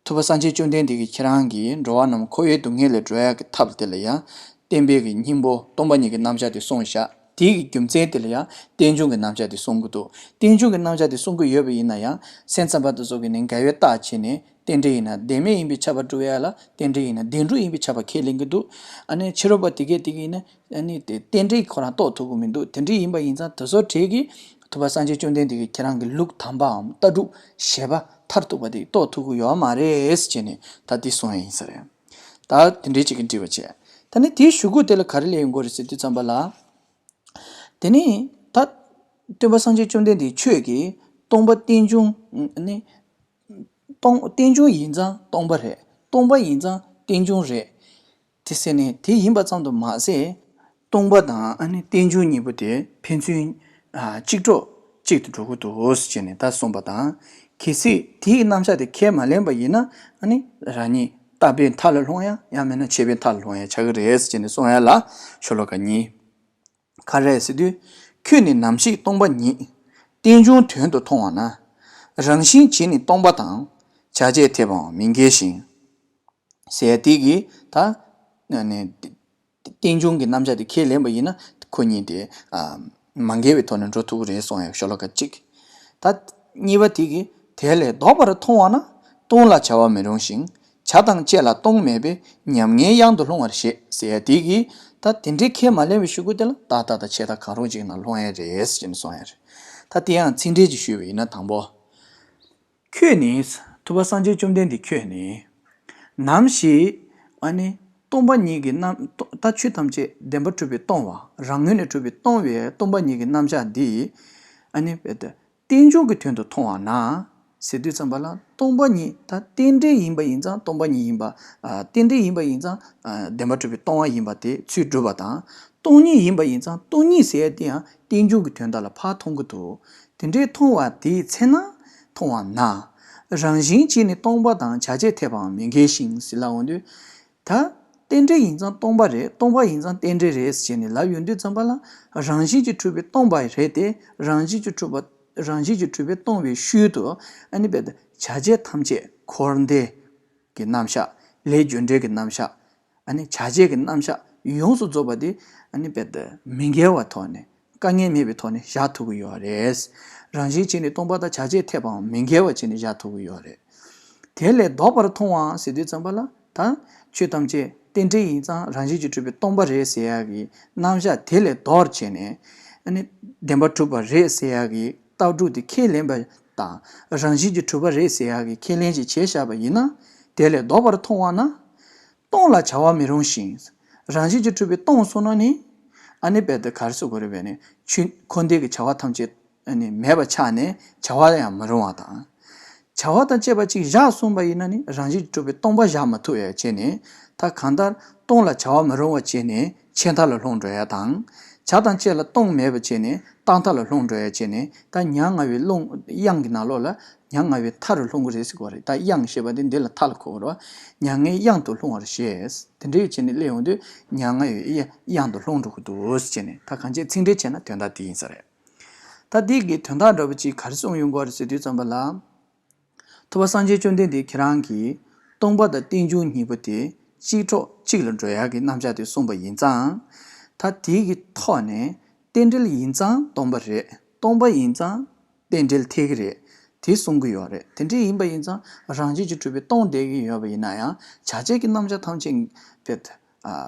ཐུབ་པ་སངས་རྒྱས་བཅོམ་ལྡན་འདས་ཀྱིས་ཁྱེད་རང་གིས་འགྲོ་བ་རྣམས་འཁོར་བའི་སྡུག་བསྔལ་ལས་སྒྲོལ་ཡག་གི་ཐབས་དེ་ལ་ཡང་། བསྟན་པའི་གི་སྙིང་པོ་སྟོང་པ་ཉིད་ཀྱི་རྣམ་གཞག་དེ་གསུངས་བཞག་དེའི་གི་རྒྱུ་མཚན་དེ་ལ་ཡང་རྟེན་འབྱུང་གི་རྣམ་གཞག་དེ་གསུང་གི་འདུག་རྟེན་འབྱུང་གི་རྣམ་གཞག་དེ་གསུང་གི་ཡོད་པ་ཡིན་ན་ཡང་། སེམས་ཙམ་པ་དེ་ཚོ་གིས་ནི་འགལ་བའི་རྟགས་བྱས་ནས། རྟེན་འབྲེལ་ཡིན་ན་བདེན་མེད་ཡིན་པའི་ཁྱབ་པ་སྒྲུབ་ཡ་ལ། རྟེན་འབྲེལ་ཡིན་ན་བདེན་གྲུབ་ཡིན་པའི་ཁྱབ་པ་ཁས་ལེན་གྱི་འདུག་ཨ་ནི་ཕྱི་རོལ་པ་དེ་གས་དེ་གིས་ནི། ཨ་ནི་དེ་རྟེན་འབྲེལ་ཁོ་རང་རྟོགས་ཐུབ་ཀྱི་མི་འདུག་དེ་འདྲ་ཡིན་པ་ཡིན་ཙང་། དེ་ཚོ་གྲས་ཀྱིས་ཐུབ་པ་སངས་རྒྱས་བཅོམ་ལྡན་འདས་ཀྱིས་ཁྱེད་རང་གི་ལུགས་དམ་པའམ་ལྟ་གྲུབ་བཞེད་པ་མཐར་ཐུག་པ་དེ་རྟོགས་ཐུབ་ཀྱི་ཡོད་མ་རེད་ཟེར་བྱས་ནས་ད་འདི་གསུང་ཡ་ཡིན་ས་རེད། ད་དེ་འདྲའི་ཅིག་གི་འདྲི་བ་བྱས། ད་ནི་དེའི་གཞུག་གུ་དེ་ལ་ག་རེ་ལབ་ཡོང་གི་རེད་ཟེར་དུས་ཙམ་པ་ལ། དེ་ནི་ད་སྟོན་པ་སངས་རྒྱས་བཅོམ་ལྡན་འདས་ཆོས་ཀྱིས་སྟོང་པ་རྟེན་འབྱུང་ནི། སྟོང་། རྟེན་འབྱུང་ཡིན་ཙང་སྟོང་པ་རེད། སྟོང་པ་ཡིན་ཙང་རྟེན་འབྱུང་རེད། དེ་ཟེར་ནས་དེ་ཡིན་པ་ཙམ་དུ་མ་ཟད། སྟོང་པ་དང་ཨ་ནི་རྟེན་འབྱུང་གཉིས་པོ་དེ་ཕན་ཚུན་ཨ་གཅིག་གྲོགས་གཅིག་ཏུ་འགྲོ་གི་འདུག་ཟེར་ནས་ད་གསུངས་པ་དང་། གལ་སྲིད་དེའི་རྣམ་གཞག་དེ་ཁས་མ་ལེན་པ་ཡིན་ན། ཨ་ནི་རང་ཉིད་རྟག་པའི་མཐའ་ལ་ལྷུང་ཡ། ཡང་མིན་ན་ཆད་པའི་མཐའ་ལ་ལྷུང་ཡ་ཆགས་ཀྱི་རེད་ཟེར་ནས་གསུང་ཡ་ལ། ཤོ་ལོ་ཀ་གཉིས། ག་རེ་ཟེར་དུས། ཁྱོད་ནི་ནམ་ཞིག་སྟོང་པ་ཉིད། རྟེན་འབྱུང་དོན་དུ་མཐོང་བ་ན། རང་བཞིན་གྱིས་ནི་སྟོང་པ་དང་། བྱ་བྱེད་ཐེ་བའང་མི་འགལ་ཞིང་། ཟེར་ཡ་དེ་གིས་ད་ནི་རྟེན་འབྱུང་གི་རྣམ་གཞག་དེ་ཁས་ལེན་པ་ཡིན་ན། ཁོ་གཉིས་དེ་ཨ་མ་འགལ་བའི་ཐོག་ནས་འགྲོ་ཐུབ་ཀྱི་རེད་གསུང་ཡ། ཤོ་ལོ་ཀ་གཅིག་ད་གཉིས་པ་དེ་གིས་དེ་ལས་ལྡོག་པར་མཐོང་བ་ན། སྟོང་ལ་བྱ་བ་མི་རུང་ཞིང་། བྱ་དང་བཅས་ལ་སྟོང་མེད་པས། ཉམ་ངའི་གཡང་དུ་ལྷུང་བར་བཞེད་ཟེར་ཡ་དེ་གིས། ད་དེ་འདྲའི་ཁས་མ་ལེན་པའི་ཤོག་གུ་དེ་ལ་ད་ལྟ་དང་ཆད་ལྟ་གང་རུང་ཅིག་ན་ལྷུང་ཡ་རེད་ཅེས་གསུང་ཡ་རེད། ད་དེ་ཡང་ཚིག་འགྲེལ་གྱིས་ཞུས་པ་ཡིན་ན། དང་པོ། ཁྱོད་ནི། ཐུབ་པ་སངས་རྒྱས་བཅོམ་ལྡན་འདས་ཁྱོད་ནི། ནམ་ཞིག་ཨ་ནི་སྟོང་པ་ཉིད་ཀྱི་རྣམ། ད་ཆོས་ཐམས་ཅད་བདེན་པར་གྲུབ་པའི་སྟོང་བ། རང་ངོས་ནས་གྲུབ་པའི་སྟོང་བའི་སྟོང་པ་ཉིད་ཀྱི་རྣམ་གཞག་འདི། ཨ་ནི་རྦད་དེ་རྟེན་འབྱུང་གི་དོན་དུ་མཐོང་བ་ན། ཟེར་དུས་ཙམ་པ་ལ། སྟོང་པ་ཉིད། ད་རྟེན་འབྲེལ་ཡིན་པ་ཡིན་ཙང་སྟོང་པ་ཉིད་ཡིན་པ། ཨ། རྟེན་འབྲེལ་ཡིན་པ་ཡིན་ཙང་། ཨ། བདེན་པར་གྲུབ་པའི་སྟོང་པ་ཡིན་པ་དེ་ཚུར་སྒྲུབ་པ་དང་། སྟོང་ཉིད་ཡིན་པ་ཡིན་ཙང་སྟོང་ཉིད་ཟེར་ཡ་དེ་ཡང་རྟེན་འབྱུང་གི་དོན་དག་ལ་ཕར་མཐོང་གི་འདུག་དེ་འདྲའི་མཐོང་བ་དེའི་ཚེ་ན། མཐོང་བ་ན། རང་བཞིན་གྱིས་ནི་སྟོང་པ་དང་བྱ་བྱེད་འཐད་པའང་མི་འགལ་ཞིང་ཟེར་ལབ་འོང་དུས། ད་རྟེན་འབྲེལ་ཡིན་ཙང་སྟོང་པ་རེད། སྟོང་པ་ཡིན་ཙང་རྟེན་འབྲེལ་རེད་ཟེར་ནས་ལབ་ཡོང་དུས་ཙམ་པ་ལ། རང་བཞིན་གྱིས་གྲུབ་པའི་སྟོང་པ་རེད་དེ། རང་བཞིན་གྱིས་གྲུབ་པ། རང་བཞིན་གྱིས་གྲུབ་པའི་སྟོང་པའི་ཤུལ་དུ། ཨ་ནི་རྦད་དེ་བྱ་བྱེད་ཐམས་ཅད། འཁོར་འདས་ཀྱི་རྣམ་གཞག། ལས་རྒྱུ་འབྲས་ཀྱི་རྣམ་གཞག། ཨ་ནི་བྱ་བྱེད་ཀྱི་རྣམ་གཞག་ཡོངས་སུ་རྫོགས་པ་དེ། ཨ་ནི་རྦད་དེ་མི་འགལ་བའི་ཐོག་ནས། དཀའ་ངལ་མེད་པའི་ཐོག་ནས་བཞག་ཐུབ་ཀྱི་ཡོད་རེད། རང་བཞིན་གྱིས་ནི་སྟོང་པ་དང་བྱ་བྱེད་འཐད་པའང་མི་འགལ་བ་བྱས་ནས་བཞག་ཐུབ་ཀྱི་ཡོད་རེད། དེ་ལས་ལྡོག་པར་མཐོང་བ་ཟེར་དུས་ཙམ་པ་ལ། ད་ཆོས་ཐམས་ཅད་རྟེན་འབྲེལ་ཡིན་ཙང་རང་བཞིན་གྱིས་གྲུབ་པའི་སྟོང་པ་རེད་ཟེར་ཡག་གི་རྣམ་གཞག་དེ་ལས་ལྡོག་བྱས་ནས། ཨ་ནི་བདེན་པར་གྲུབ་པ་རེད་ཟེར་ཡག་གི་ལྟ་གྲུབ་དེ་ཁས་ལེན་པ་དང་། རང་བཞིན་གྱིས་གྲུབ་པ་རེད་ཟེར་ཡག་གི་ཁས་ལེན་ཅིག་བྱས་བཞག་པ་ཡིན་ན། དེ་ལས་ལྡོག་པར་མཐོང་བ་ན། སྟོང་ལ་བྱ་བ་མི་རུང་ཞིང་། རང་བཞིན་གྱིས་གྲུབ་པའི་སྟོང་སོང་ན་ནི། ཨ་ནི་རྦད་དེ་ག་རེ་ཟེར་དགོས་རེད་པས་ནི། ཆོས་འཁོར་འདས་ཀྱི་བྱ་བ་ཐམས་ཅད་ཨ་ནི་མེད་པ་ཆགས་ནས་བྱ་བ་ཡང་མི་རུང་བ་དང་། བྱ་བ་དང་བཅས་པ་གཅིག་བཞག་གསུངས་པ་ཡིན་ན་ནི། རང་བཞིན་གྱིས་གྲུབ་པའི་སྟོང་པ་བཞག་མ་ཐུབ་ཡ་བྱས་ནས། ད་གང་ལྟར་སྟོང་ལ་བྱ་བ་མི་རུང་བ་བྱས་ནས་ཆད་མཐའ་ལ་ལྷུང་འགྲོ་ཡ་དང་། བྱ་དང་བཅས་ལ་སྟོང་མེད་པ་བྱས་ནས་རྟག་མཐའ་ལ་ལྷུང་འགྲོ་ཡ་བྱས་ནས། ད་མྱ་ངན་པའི་ཀློང་གཡང་གི་ནང་ལོགས་ལ། མྱ་ངན་པའི་མཐའ་རུ་ལྷུང་གི་རེད་ཟེར་གོ་རེད། ད་གཡང་ཞེས་པ་དེ་འདི་ལ་མཐའ་ལ་གོ་དགོས་རེད་བ། མྱ་ངན་གཡང་དུ་ལྷུང་བར་བཞེད། དེ་འདྲའི་བྱས་ནས་སླེབས་ཡོང་དུས་མྱ་ངན་པའི་གཡང་དུ་ལྷུང་འགྲོ་གི་འདུག་ཟེར་ནས། ད་གང་ཅི་ཚིག་འགྲེལ་བྱས་ན་དོན་དག་དེ་ཡིན་ས་རེད། ད་འདི་གི་དོན་དག་འདྲ་པོ་ཅིག་ག་རེ་གསུངས་ཡོང་གི་རེད་ཟེར་དུས་ཙམ་པ་ལ། ཐུབ་པ་སངས་རྒྱས་བཅོམ་ལྡན་འདས་ཁྱེད་རང་གིས་སྟོང་པ་དང་རྟེན་འབྱུང་གཉིས་པོ་དེ་གཅིག་གྲོགས་གཅིག་ལ་འགྲོ་ཡག་གི་རྣམ་གཞག་དེ་གསུངས་པ་ཡིན་ཙང་། ད་དེ་གི་ཐོག་ནས་རྟེན་འབྲེལ་ཡིན་ཙང་སྟོང་པ་རེད། སྟོང་པ་ཡིན་ཙང་རྟེན་འབྲེལ་འཐད་ཀྱི་རེད། དེ་གསུང་གི་ཡོད་རེད། དེ་འདྲ་ཡིན་པ་ཡིན་ཙང་རང་བཞིན་གྱིས་གྲུབ་པའི་སྟོང་བསྡད་ཀྱི་ཡོད་པ་ཡིན་ན་ཡང་། བྱ་བྱེད་ཀྱི་རྣམ་གཞག་ཐམས་ཅད་རྦད་དེ་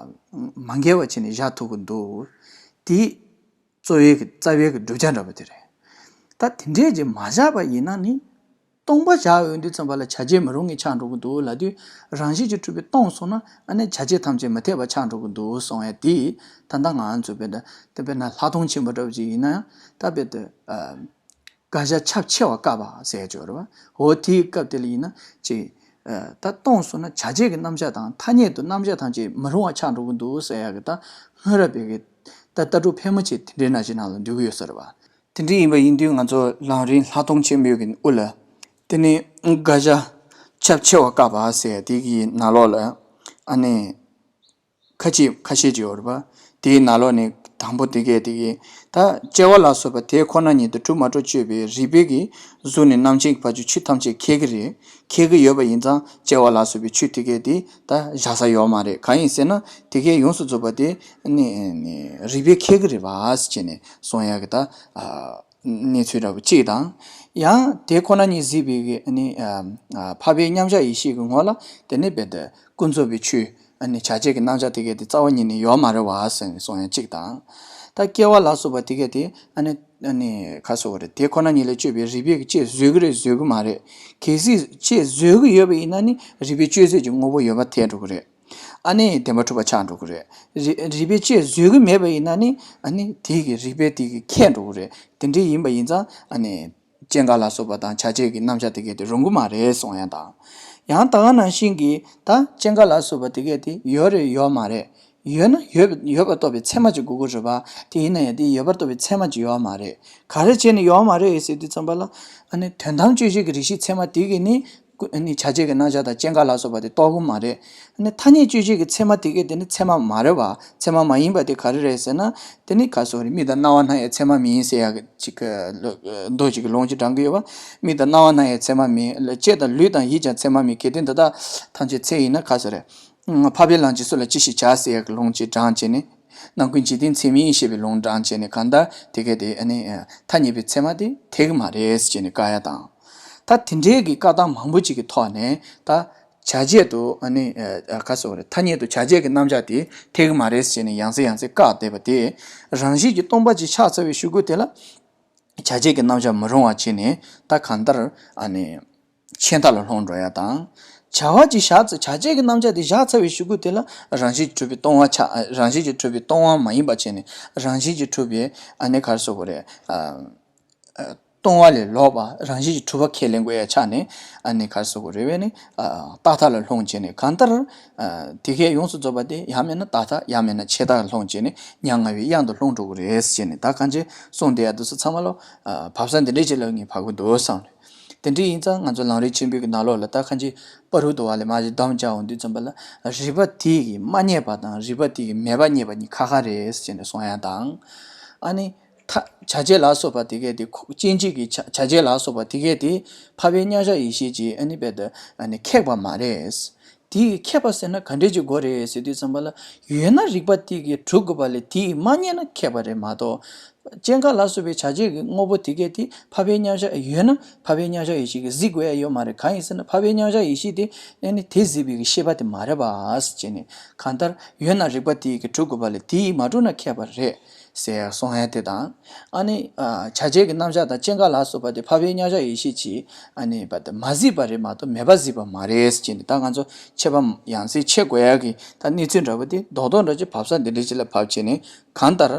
མ་འགལ་བ་བྱས་ནས་བཞག་ཐུབ་ཀྱི་འདུག་དེ་གཙོ་བོའི་གི་རྩ་བའི་གི་བསྒྲུབ་བྱ་འདྲ་པོ་དེ་རེད། ད་དེ་འདྲས་ཀྱི་མ་བཞག་པ་ཡིན་ན་ནི། སྟོང་པ་བཞག་ཡོང་དུས་ཙམ་པ་ལ་བྱ་བྱེད་མི་རུང་ངེས་ཆགས་འགྲོ་གི་འདུག་ལབ་དུས། རང་བཞིན་གྱིས་གྲུབ་པའི་སྟོང་སོང་ན། ཨ་ནི་བྱ་བྱེད་ཐམས་ཅད་མི་འཐད་པ་ཆགས་འགྲོ་གི་འདུག་གསུང་ཡ་དེ། ད་ལྟ་ང་ཚོ་རྦད་དེ་དཔེར་ན་ལྷག་མཐོང་ཆེན་པོ་འདྲ་པོ་ཅིག་ཡིན་ན་ཡང་། ད་རྦད་དེ་ཨ་དགག་བྱ་ཁྱབ་ཆེ་བ་བཀག་པ་ཟེར་ཡ་ཅིག་ཡོད་རེད་བ། འོ་དེའི་སྐབས་དེ་ལ་ཡིན་ན་ཅིག་ཨ་ད་སྟོང་སོང་ན་བྱ་བྱེད་ཀྱི་རྣམ་གཞག་དང་ཐ་སྙད་དུ་རྣམ་གཞག་ཐམས་ཅད་མི་རུང་བ་ཆགས་འགྲོ་གི་འདུག་ཟེར་ཡ་གི། ད་སྔོན་རབས་པའི་གི་ད་ལྟ་གྲུབ་ཕལ་མོ་ཆེ་དེ་འདྲའི་ནང་བཞིན་ནང་ལ་འདུས་ཀྱི་ཡོད་ས་རེད་བ། དེ་འདྲ་ཡིན་པ་ཡིན་དུས་ང་ཚོ་ལམ་རིམ་ལྷག་མཐོང་ཆེན་མོའི་གི་དབུ་ལ། དེ་ནི་དགག་བྱ་ཁྱབ་ཆེ་བ་བཀག་པ་ཟེར་དེ་གི་ནང་ལོགས་ལ། ཨ་ནི་ཁ་ཅིག་ཁ་ཤས་ཅིག་ཡོད་རེད་པ། དེའི་ནང་ལོགས་ནས་དང་པོ་དེ་གས་དེ་གས། ད་སྐྱེ་བ་ལ་སོགས་པ་དེ་ཁོ་ན་ཉིད་དུ་གྲུབ་མ་གྲུབ་དཔྱོད་པའི་རིགས་པའི་གི་གཟུགས་ནས་རྣམ་མཁྱེན་གྱི་བར་གྱི་ཆོས་ཐམས་ཅད་ཁེགས་ཀྱི་རེད། ཁེགས་ཀྱི་ཡོད་པ་ཡིན་ཙང་སྐྱེ་བ་ལ་སོགས་པའི་ཆོས་དེ་གས་དེ་ད་བཞག་ས་ཡོད་མ་རེད། གང་ཡིན་ཟེར་ན་དེ་གས་ཡོངས་སུ་རྫོགས་པ་དེ་ནི་ནི་རིགས་པས་ཁེགས་ཀྱི་རེད་པ་ཟེར་ནས་གསུང་ཡག་གི་ད་ཨ་གནས་ཚུལ་འདྲ་པོ་གཅིག་དང་། ཡང་དེ་ཁོ་ན་ཉིད་གཟིགས་པའི་གི་ནི་ཨ་ཨ་འཕགས་པའི་མཉམ་གཞག་ཡེ་ཤེས་ཀྱི་ངོ་ལ་དེ་ནི་རྦད་དེ་ཀུན་རྫོབ་པའི་ཆོས་ཨ་ནི་བྱ་བྱེད་ཀྱི་རྣམ་གཞག་དེ་གས་དེ་རྩ་བ་ཉིད་ནས་ཡོད་མ་རེད་པ་ཟེར་ནས་གསུང་ཡག་གཅིག་དང་། ད་སྐྱེ་བ་ལ་སོགས་པ་དེ་གས་དེ་ཨ་ནི་ཨ་ནི་ག་རེ་ཟེར་དགོས་རེད། དེ་ཁོ་ན་ཉིད་ལ་དཔྱོད་པའི་རིགས་པས་ཀྱིས་དཔྱད་བཟོད་ཀྱི་རེད། བཟོད་ཀྱི་མ་རེད། གལ་སྲིད་དཔྱད་བཟོད་ཀྱི་ཡོད་པ་ཡིན་ན་ནི་རིགས་པས་དཔྱོད་བཟོད་ཀྱི་དངོས་པོ་ཡོད་པ་ཐལ་འགྲོ་གི་རེད། ཨ་ནི་བདེན་པར་གྲུབ་པ་ཆགས་འགྲོ་གི་རེད། རིགས་རིགས་པས་དཔྱད་བཟོད་ཀྱི་མེད་པ་ཡིན་ན་ནི། ཨ་ནི་དེ་གི་རིགས་པས་དེ་གི་ཁེགས་འགྲོ་གི་རེད། དེ་འདྲ་ཡིན་པ་ཡིན་ཙང་ཨ་ནི་སྐྱེ་འགག་ལ་སོགས་པ་དང་བྱ་བྱེད་ཀྱི་རྣམ་གཞག་དེ་གས་དེ་རུང་གི་མ་རེད་གསུང་ཡག་དང་། ཡང་ད་ག་ནང་བཞིན་གྱི་ད་སྐྱེ་འགག་ལ་སོགས་པ་དེ་གས་དེ་ཡོད་རེད་ཡོད་མ་རེད། ཡོད་ན་ཡོད་ཡོད་པར་རྟོགས་པའི་ཚད་མ་ཅིག་དགོས་ཀྱི་རེད་པ། དེ་ཡིན་ན་ཡང་དེ་ཡོད་པར་རྟོགས་པའི་ཚད་མ་ཅིག་ཡོད་མ་རེད། ག་རེ་བྱས་ནས་ཡོད་མ་རེད་ཟེར་དུས་ཙམ་པ་ལ། ཨ་ནི་དོན་དམ་དཔྱོད་བྱེད་ཀྱི་རིགས་ཤེས་ཚད་མ་དེ་གས་ནི། ཀུ་ཨ་ནི་བྱ་བྱེད་ཀྱི་རྣམ་གཞག་དང་སྐྱེ་འགག་ལ་སོགས་པ་དེ་རྟོགས་ཀྱི་མ་རེད། ཨ་ནི་ཐ་སྙད་དཔྱོད་བྱེད་ཀྱི་ཚད་མ་དེ་གས་དེ་ནི་ཚད་མ་མ་རེད་པ། ཚད་མ་མ་ཡིན་པ་དེ་ག་རེ་རེད་ཟེར་ན། དེ་ནི་ག་རེ་ཟེར་དགོས་རེད། མིག་དང་རྣ་བ་སྣ་ཡང་ཚད་མ་མིན་ཟེར་ཡག་གི་ཅིག་གི་མདོ་ཅིག་གི་ལུང་ཅིག་དྲངས་ཀྱི་ཡོད་པ། མིག་དང་རྣ་བ་སྣ་ཡང་ཚད་མ་མིན། ལྕེ་དང་ལུས་དང་ཡིད་ཀྱང་ཚད་མ་མིན། གལ་ཏེ་འདི་དག་ཐམས་ཅད་ཚད་ཡིན་ན་ག་རེ་ཟེར་དགོས་རེད། འཕགས་པའི་ལམ་གྱིས་སུ་ལ་ཅི་ཞིག་བྱ་ཟེར་ཡག་གི་ལུང་ཅིག་དྲངས་བྱས་ནས། རྣམ་ཀུན་འཇིག་རྟེན་ཚད་མིན་ཞེས་པའི་ལུང་དྲངས་བྱས་ནས། གང་ལྟར་དེ་གས་དེ་ཨ་ནི་ཐ་སྙད་པའི་ཚད་མ་དེ་འཐད་ཀྱི་མ་རེད་ཟེར་བྱས་ནས་བཀག་ཡ་དང་། ད་དེ་འདྲའི་གི་བཀག་སྟངས་མང་པོ་ཅིག་གི་ཐོག་ནས་ད་བྱ་བྱེད་དུ་ཨ་ནི་ཨ་ག་ཟེར་དགོས་རེད། ཐ་སྙད་དུ་བྱ་བྱེད་ཀྱི་རྣམ་གཞག་དེ་འཐད་ཀྱི་མ་རེད་ཟེར་བྱས་ནས་ཡང་སེ་ཡང་སེ་བཀག་བསྡད་པ་དེ། རང་བཞིན་གྱིས་སྟོང་པ་ཅིག་ཆགས་ཚར་བའི་གཞུག་གུ་དེ་ལ་བྱ་བྱེད་ཀྱི་རྣམ་གཞག་མི་རུང་བ་བྱས་ནས། ད་གང་ལྟར་ཨ་ནི་ཆད་མཐའ་ལ་ལྷུང་འགྲོ་ཡ་དང་། བྱ་བ་ཅིག་བཞག་ཚར། བྱ་བྱེད་ཀྱི་རྣམ་གཞག་དེ་བཞག་ཚར་བའི་གཞུག་གུ་དེ་ལ་རང་བཞིན་གྱིས་གྲུབ་པའི་སྟོང་པ་ཆགས། རང་བཞིན་གྱིས་གྲུབ་པའི་སྟོང་པ་མ་ཡིན་པ་བྱས་ནས། རང་བཞིན་གྱིས་གྲུབ་པའི་ཨ་ནི་ག་རེ་ཟེར་དགོས་རེད། ཨ་ཨ་སྟོང་པ་ལས་ལོག་པ། རང་བཞིན་གྱིས་གྲུབ་པ་ཁས་ལེན་དགོས་ཡ་ཆགས་ནས། ཨ་ནི་ག་རེ་ཟེར་དགོས་རེད། བས་ནི་ཨ་རྟག་མཐའ་ལ་ལྷུང་བྱས་ནས། གང་ལྟར་ཨ་དེ་གས་ཡོངས་སུ་རྫོགས་པ་དེ་ཡང་མིན་ན་རྟག་མཐའ། ཡང་མིན་ན་ཆད་མཐའ་ལ་ལྷུང་བྱས་ནས། མྱ་ངན་པའི་གཡང་དུ་ལྷུང་འགྲོ་གི་རེད་ཟེར་བྱས་ནས། ད་གང་ཅི་གསུངས་བསྡད་ཡ་དེ་ཚོ་ཚང་མ་ལོ། ཨ་བབས་ས་འདི་འདྲའི་ཅིག་ལ་ངས་བབས་ཀྱི་འདུག་བསམ་ནས། དེ་འདྲ་ཡིན་ཙང་ང་ཚོ་ལམ་རིམ་ཆེན་པོའི་གི་ནང་ལོགས་ལ་ད་གང་ཅི་པ་རུ་ཏུ་བ་ལས་མ་ཞིག་བསྡོམས་བྱ་འོང་དུས་ཙམ་པ་ལ། རིགས་པ་དེ་གིས་མ་རྙེད་པ་དང་རིགས་པ་དེ་གིས་མེད་པ་རྙེད་པ་གཉིས་ཁ་ཁ་རེད་ཟེར་ནས་གསུང་ཡ་དང་། ཨ་ནི་ཐ་བྱ་བྱེད་ལ་སོགས་པ་དེ་གས་དེ། ཁོ་སྐྱེ་མཆེད་ཀྱི་བྱ་བྱ་བྱེད་ལ་སོགས་པ་དེ་གས་དེ་འཕགས་པའི་མཉམ་གཞག་ཡེ་ཤེས་ཀྱིས་ཨ་ནི་རྦད་དེ་ཨ་ནི་ཁེགས་པ་མ་རེད། དེ་ཡིས་ཁེགས་པ་ཟེར་ན་ག་འདྲས་ཀྱི་སྒོ་རེད་ཟེར་དུས་ཙམ་པ་ལ། ཡོད་ན་རིགས་པ་དེ་གིས་གྲུབ་དགོས་པ་ལས། དེ་ཡིས་མ་རྙེད་ན་ཁེགས་པ་རེད་མ་གཏོགས། སྐྱེ་འགག་ལ་སོགས་པའི་བྱ་བྱེད་ཀྱི་དངོས་པོ་དེ་གས་དེ་འཕགས་པའི་མཉམ་གཞག་ཡོད་ན་འཕགས་པའི་མཉམ་གཞག་ཡེ་ཤེས་ཀྱིས་གཟིགས་དགོས་ཡ་ཡོད་མ་རེད། གང་ཡིན་ཟེར་ན་འཕགས་པའི་མཉམ་གཞག་ཡེ་ཤེས་དེ་ཨ་ནི་དེ་གཟིགས་པའི་གི་ཤེས་པ་དེ་མ་རེད་པ་ཟེར་བྱས་ནས། གང་ལྟར་ཡོད་ན་རིགས་པ་དེ་གིས་གྲུབ་དགོས་པ་ལས། དེ་ཡིས་མ་གྲུབ་ན་ཁེགས་པ་རེད་ཟེར་ཡ་གསུང་ཡ་དེ་དང་། ཨ་ནི་ཨ་བྱ་བྱེད་ཀྱི་རྣམ་གཞག་དང་སྐྱེ་འགག་ལ་སོགས་པ་དེ་འཕགས་པའི་མཉམ་གཞག་ཡེ་ཤེས་ཀྱིས་ཨ་ནི་རྦད་དེ་མ་གཟིགས་པ་རེད་མ་གཏོགས་མེད་པ་གཟིགས་པ་མ་རེད་ཟེར་བྱས་ནས། ད་ང་ཚོ་ཁྱད་པར་ཡང་སེ་ཕྱེ་དགོས་ཡ་གི་ད་གནས་ཚུལ་འདྲ་པོ་དེ་རྡོག་རྡོག་འདྲ་ཅིག་བབས་ས་འདི་འདྲ་ཅིག་ལ་བབས་བྱས་ནས། གང་ལྟར་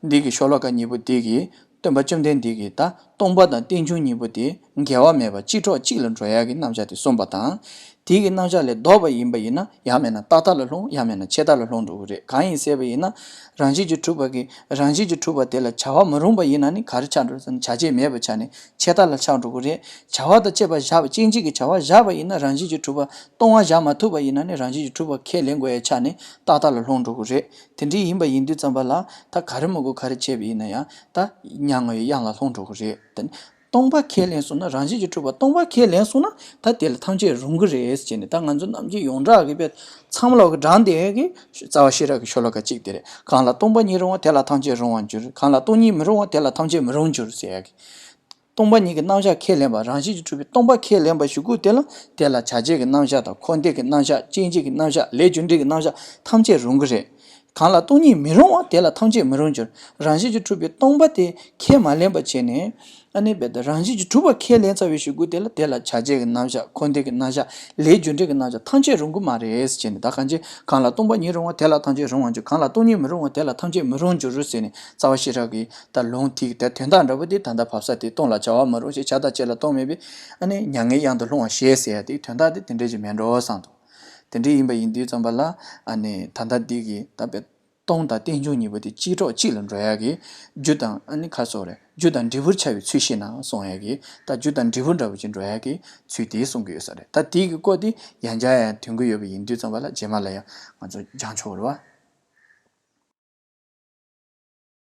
འདི་གི་ཤོ་ལོ་ཀ་གཉིས་པོ་འདི་གིས་སྟོན་པ་བཅོམ་ལྡན་འདས་ཀྱིས་ད་སྟོང་པ་དང་རྟེན་འབྱུང་གཉིས་པོ་དེ་འགལ་བ་མེད་པར་གཅིག་གྲོགས་གཅིག་ལ་འགྲོ་ཡ་གི་རྣམ་གཞག་དེ་གསུངས་པ་དང་། དེ་གི་རྣམ་གཞག་ལས་ལྡོག་པ་ཡིན་པ་ཡིན་ན། ཡང་མིན་ན་རྟག་མཐའ་ལ་ལྷུང་། ཡང་མིན་ན་ཆད་མཐའ་ལ་ལྷུང་འགྲོ་གི་རེད། གང་ཡིན་ཟེར་བ་ཡིན་ན། རང་བཞིན་གྱིས་གྲུབ་པ་གི་རང་བཞིན་གྱིས་གྲུབ་པ་དེ་ལ་བྱ་བ་མི་རུང་བ་ཡིན་ན་ནི་ག་རེ་ཆགས་འགྲོ་ཟེར་ན། བྱ་བྱེད་མེད་པ་ཆགས་ནས་ཆད་མཐའ་ལ་ཆགས་འགྲོ་གི་རེད། བྱ་བ་དང་བཅས་པ་བཞག་པ། སྐྱེ་མཆེད་ཀྱི་བྱ་བ་བཞག་པ་ཡིན་ན། རང་བཞིན་གྱིས་གྲུབ་པ་སྟོང་པ་བཞག་མ་ཐུབ་པ་ཡིན་ན་ནི། རང་བཞིན་གྱིས་གྲུབ་པ་ཁས་ལེན་དགོས་ཡ་ཆགས་ནས་རྟག་མཐའ་ལ་ལྷུང་འགྲོ་གི་རེད། དེ་འདྲ་ཡིན་པ་ཡིན་དུས་ཙམ་པ་ལ། ད་ག་རེ་མི་དགོས་ག་རེ་བྱས་པ་ཡིན་ན་ཡང་ད་མྱ་ངན་པའི་གཡང་ལ་ལྷུང་འགྲོ་གི་རེད། དེ་ནི་སྟོང་པ་ཁས་ལེན་སོང་ན། རང་བཞིན་གྱིས་གྲུབ་པ་སྟོང་པ་ཁས་ལེན་སོང་ན། ད་དེ་ལ་ཐམས་ཅད་རུང་གི་རེད་ཟེར་ནས། ད་ང་ཚོ་ནམ་རྒྱུན་ཡོངས་གྲགས་ཀྱི་དཔེ་ཚང་མ་ལོག་གི་དྲངས་བསྡད་ཀྱི་རྩ་བ་ཤེས་རབ་ཀྱི་ཤོ་ལོ་ཀ་གཅིག་དེ་རེད། གང་ལ་སྟོང་པ་ཉིད་རུང་བ། དེ་ལ་ཐམས་ཅད་རུང་བར་འགྱུར། གང་ལ་སྟོང་ཉིད་མི་རུང་བ། དེ་ལ་ཐམས་ཅད་མི་རུང་འགྱུར་ཟེར་ཡ་གི། སྟོང་པ་ཉིད་ཀྱི་རྣམ་གཞག་ཁས་ལེན་པ། རང་བཞིན་གྱིས་གྲུབ་པའི་སྟོང་པ་ཁས་ལེན་པ་གཞུག་གུ་དེ་ལ། དེ་ལ་བྱ་བྱེད་ཀྱི་རྣམ་གཞག་དང་། འཁོར་འདས་ཀྱི་རྣམ་གཞག། སྐྱེ་མཆེད་ཀྱི་རྣམ་གཞག། ལས་རྒྱུ་འབྲས་ཀྱི་རྣམ་གཞག། ཐམས་ཅད་རུང་གི་རེད། གང་ལ་སྟོང་ཉིད་མི་རུང་བ། དེ་ལ་ཐམས་ཅད་མི་རུང་འགྱུར། རང་བཞིན་གྱིས་གྲུབ་པའི་སྟོང་པ་དེ་ཁས་མ་ལེན་པ་བྱས་ནས། ཨ་ནི་རྦད་དེ་རང་བཞིན་གྱིས་གྲུབ་པ་ཁས་ལེན་ཚར་བའི་གཞུག་གུ་དེ་ལ། དེ་ལ་བྱ་བྱེད་ཀྱི་རྣམ་གཞག། འཁོར་འདས་ཀྱི་རྣམ་གཞག། ལས་རྒྱུ་འབྲས་ཀྱི་རྣམ་གཞག་ཐམས་ཅད་རུང་གི་མ་རེད་ཟེར་བྱས་ནས། ད་གང་ཅི། གང་ལ་སྟོང་པ་ཉིད་རུང་བ། དེ་ལ་ཐམས་ཅད་རུང་བར་འགྱུར། གང་ལ་སྟོང་ཉིད་མི་རུང་བ། དེ་ལ་ཐམས་ཅད་མི་རུང་འགྱུར་ཟེར་ནས། རྩ་བ་ཤེས་རབ་ཀྱི་ད་ལུང་དེའི་ད་དོན་དག་འདྲ་པོ་དེ། ད་ལྟ་བབས་ས་དེ། སྟོང་ལ་བྱ་བ་མི་རུང་ཞེས། བྱ་དང་བྱེད་ལ་སྟོང་མེད་པས། ཨ་ནི་མྱ་ངན་གཡང་དུ་ལྷུང་བ་ཞེས་ཟེར་ཡ་དེའི་དོན་དག་དེ་དེ་འདྲ་ཅིག་མེད་འགྲོ་བསམ་འདུག་དེ་འདྲ་ཡིན་པ་ཡིན་དུས་ཙམ་པ་ལ། ཨ་ནི་ད་ལྟ་འདི་གི་ད་དཔེ་སྟོང་དང་རྟེན་འབྱུང་གཉིས་པོ་དེ་གཅིག་གྲོགས་གཅིག་ལ་འགྲོ་ཡ་གི་རྒྱུ་དང་། ཨ་ནི་ག་རེ་ཟེར་དགོས་རེད། རྒྱུ་དང་འབྲས་བུར་འཆར་བའི་ཚུལ་ཤེས་ན་གསུང་ཡ་གི། ད་རྒྱུ་དང་འབྲས་བུ་འདྲ་བོ་ཅིག་འགྲོ་ཡ་གི་ཚུལ་དེ་གསུང་གི་ཡོད་ས་རེད། ད་དེའི་གི་སྐོར་དེ་ཡང་བསྐྱར་ཡང་དྲན་གྱི་ཡོད་པ་ཡིན་དུས་ཙམ་པ་ལ། རྗེས་མ་ལ་ཡང་ང་ཚོ་སྦྱང་ཆོག་གི་རེད་བ།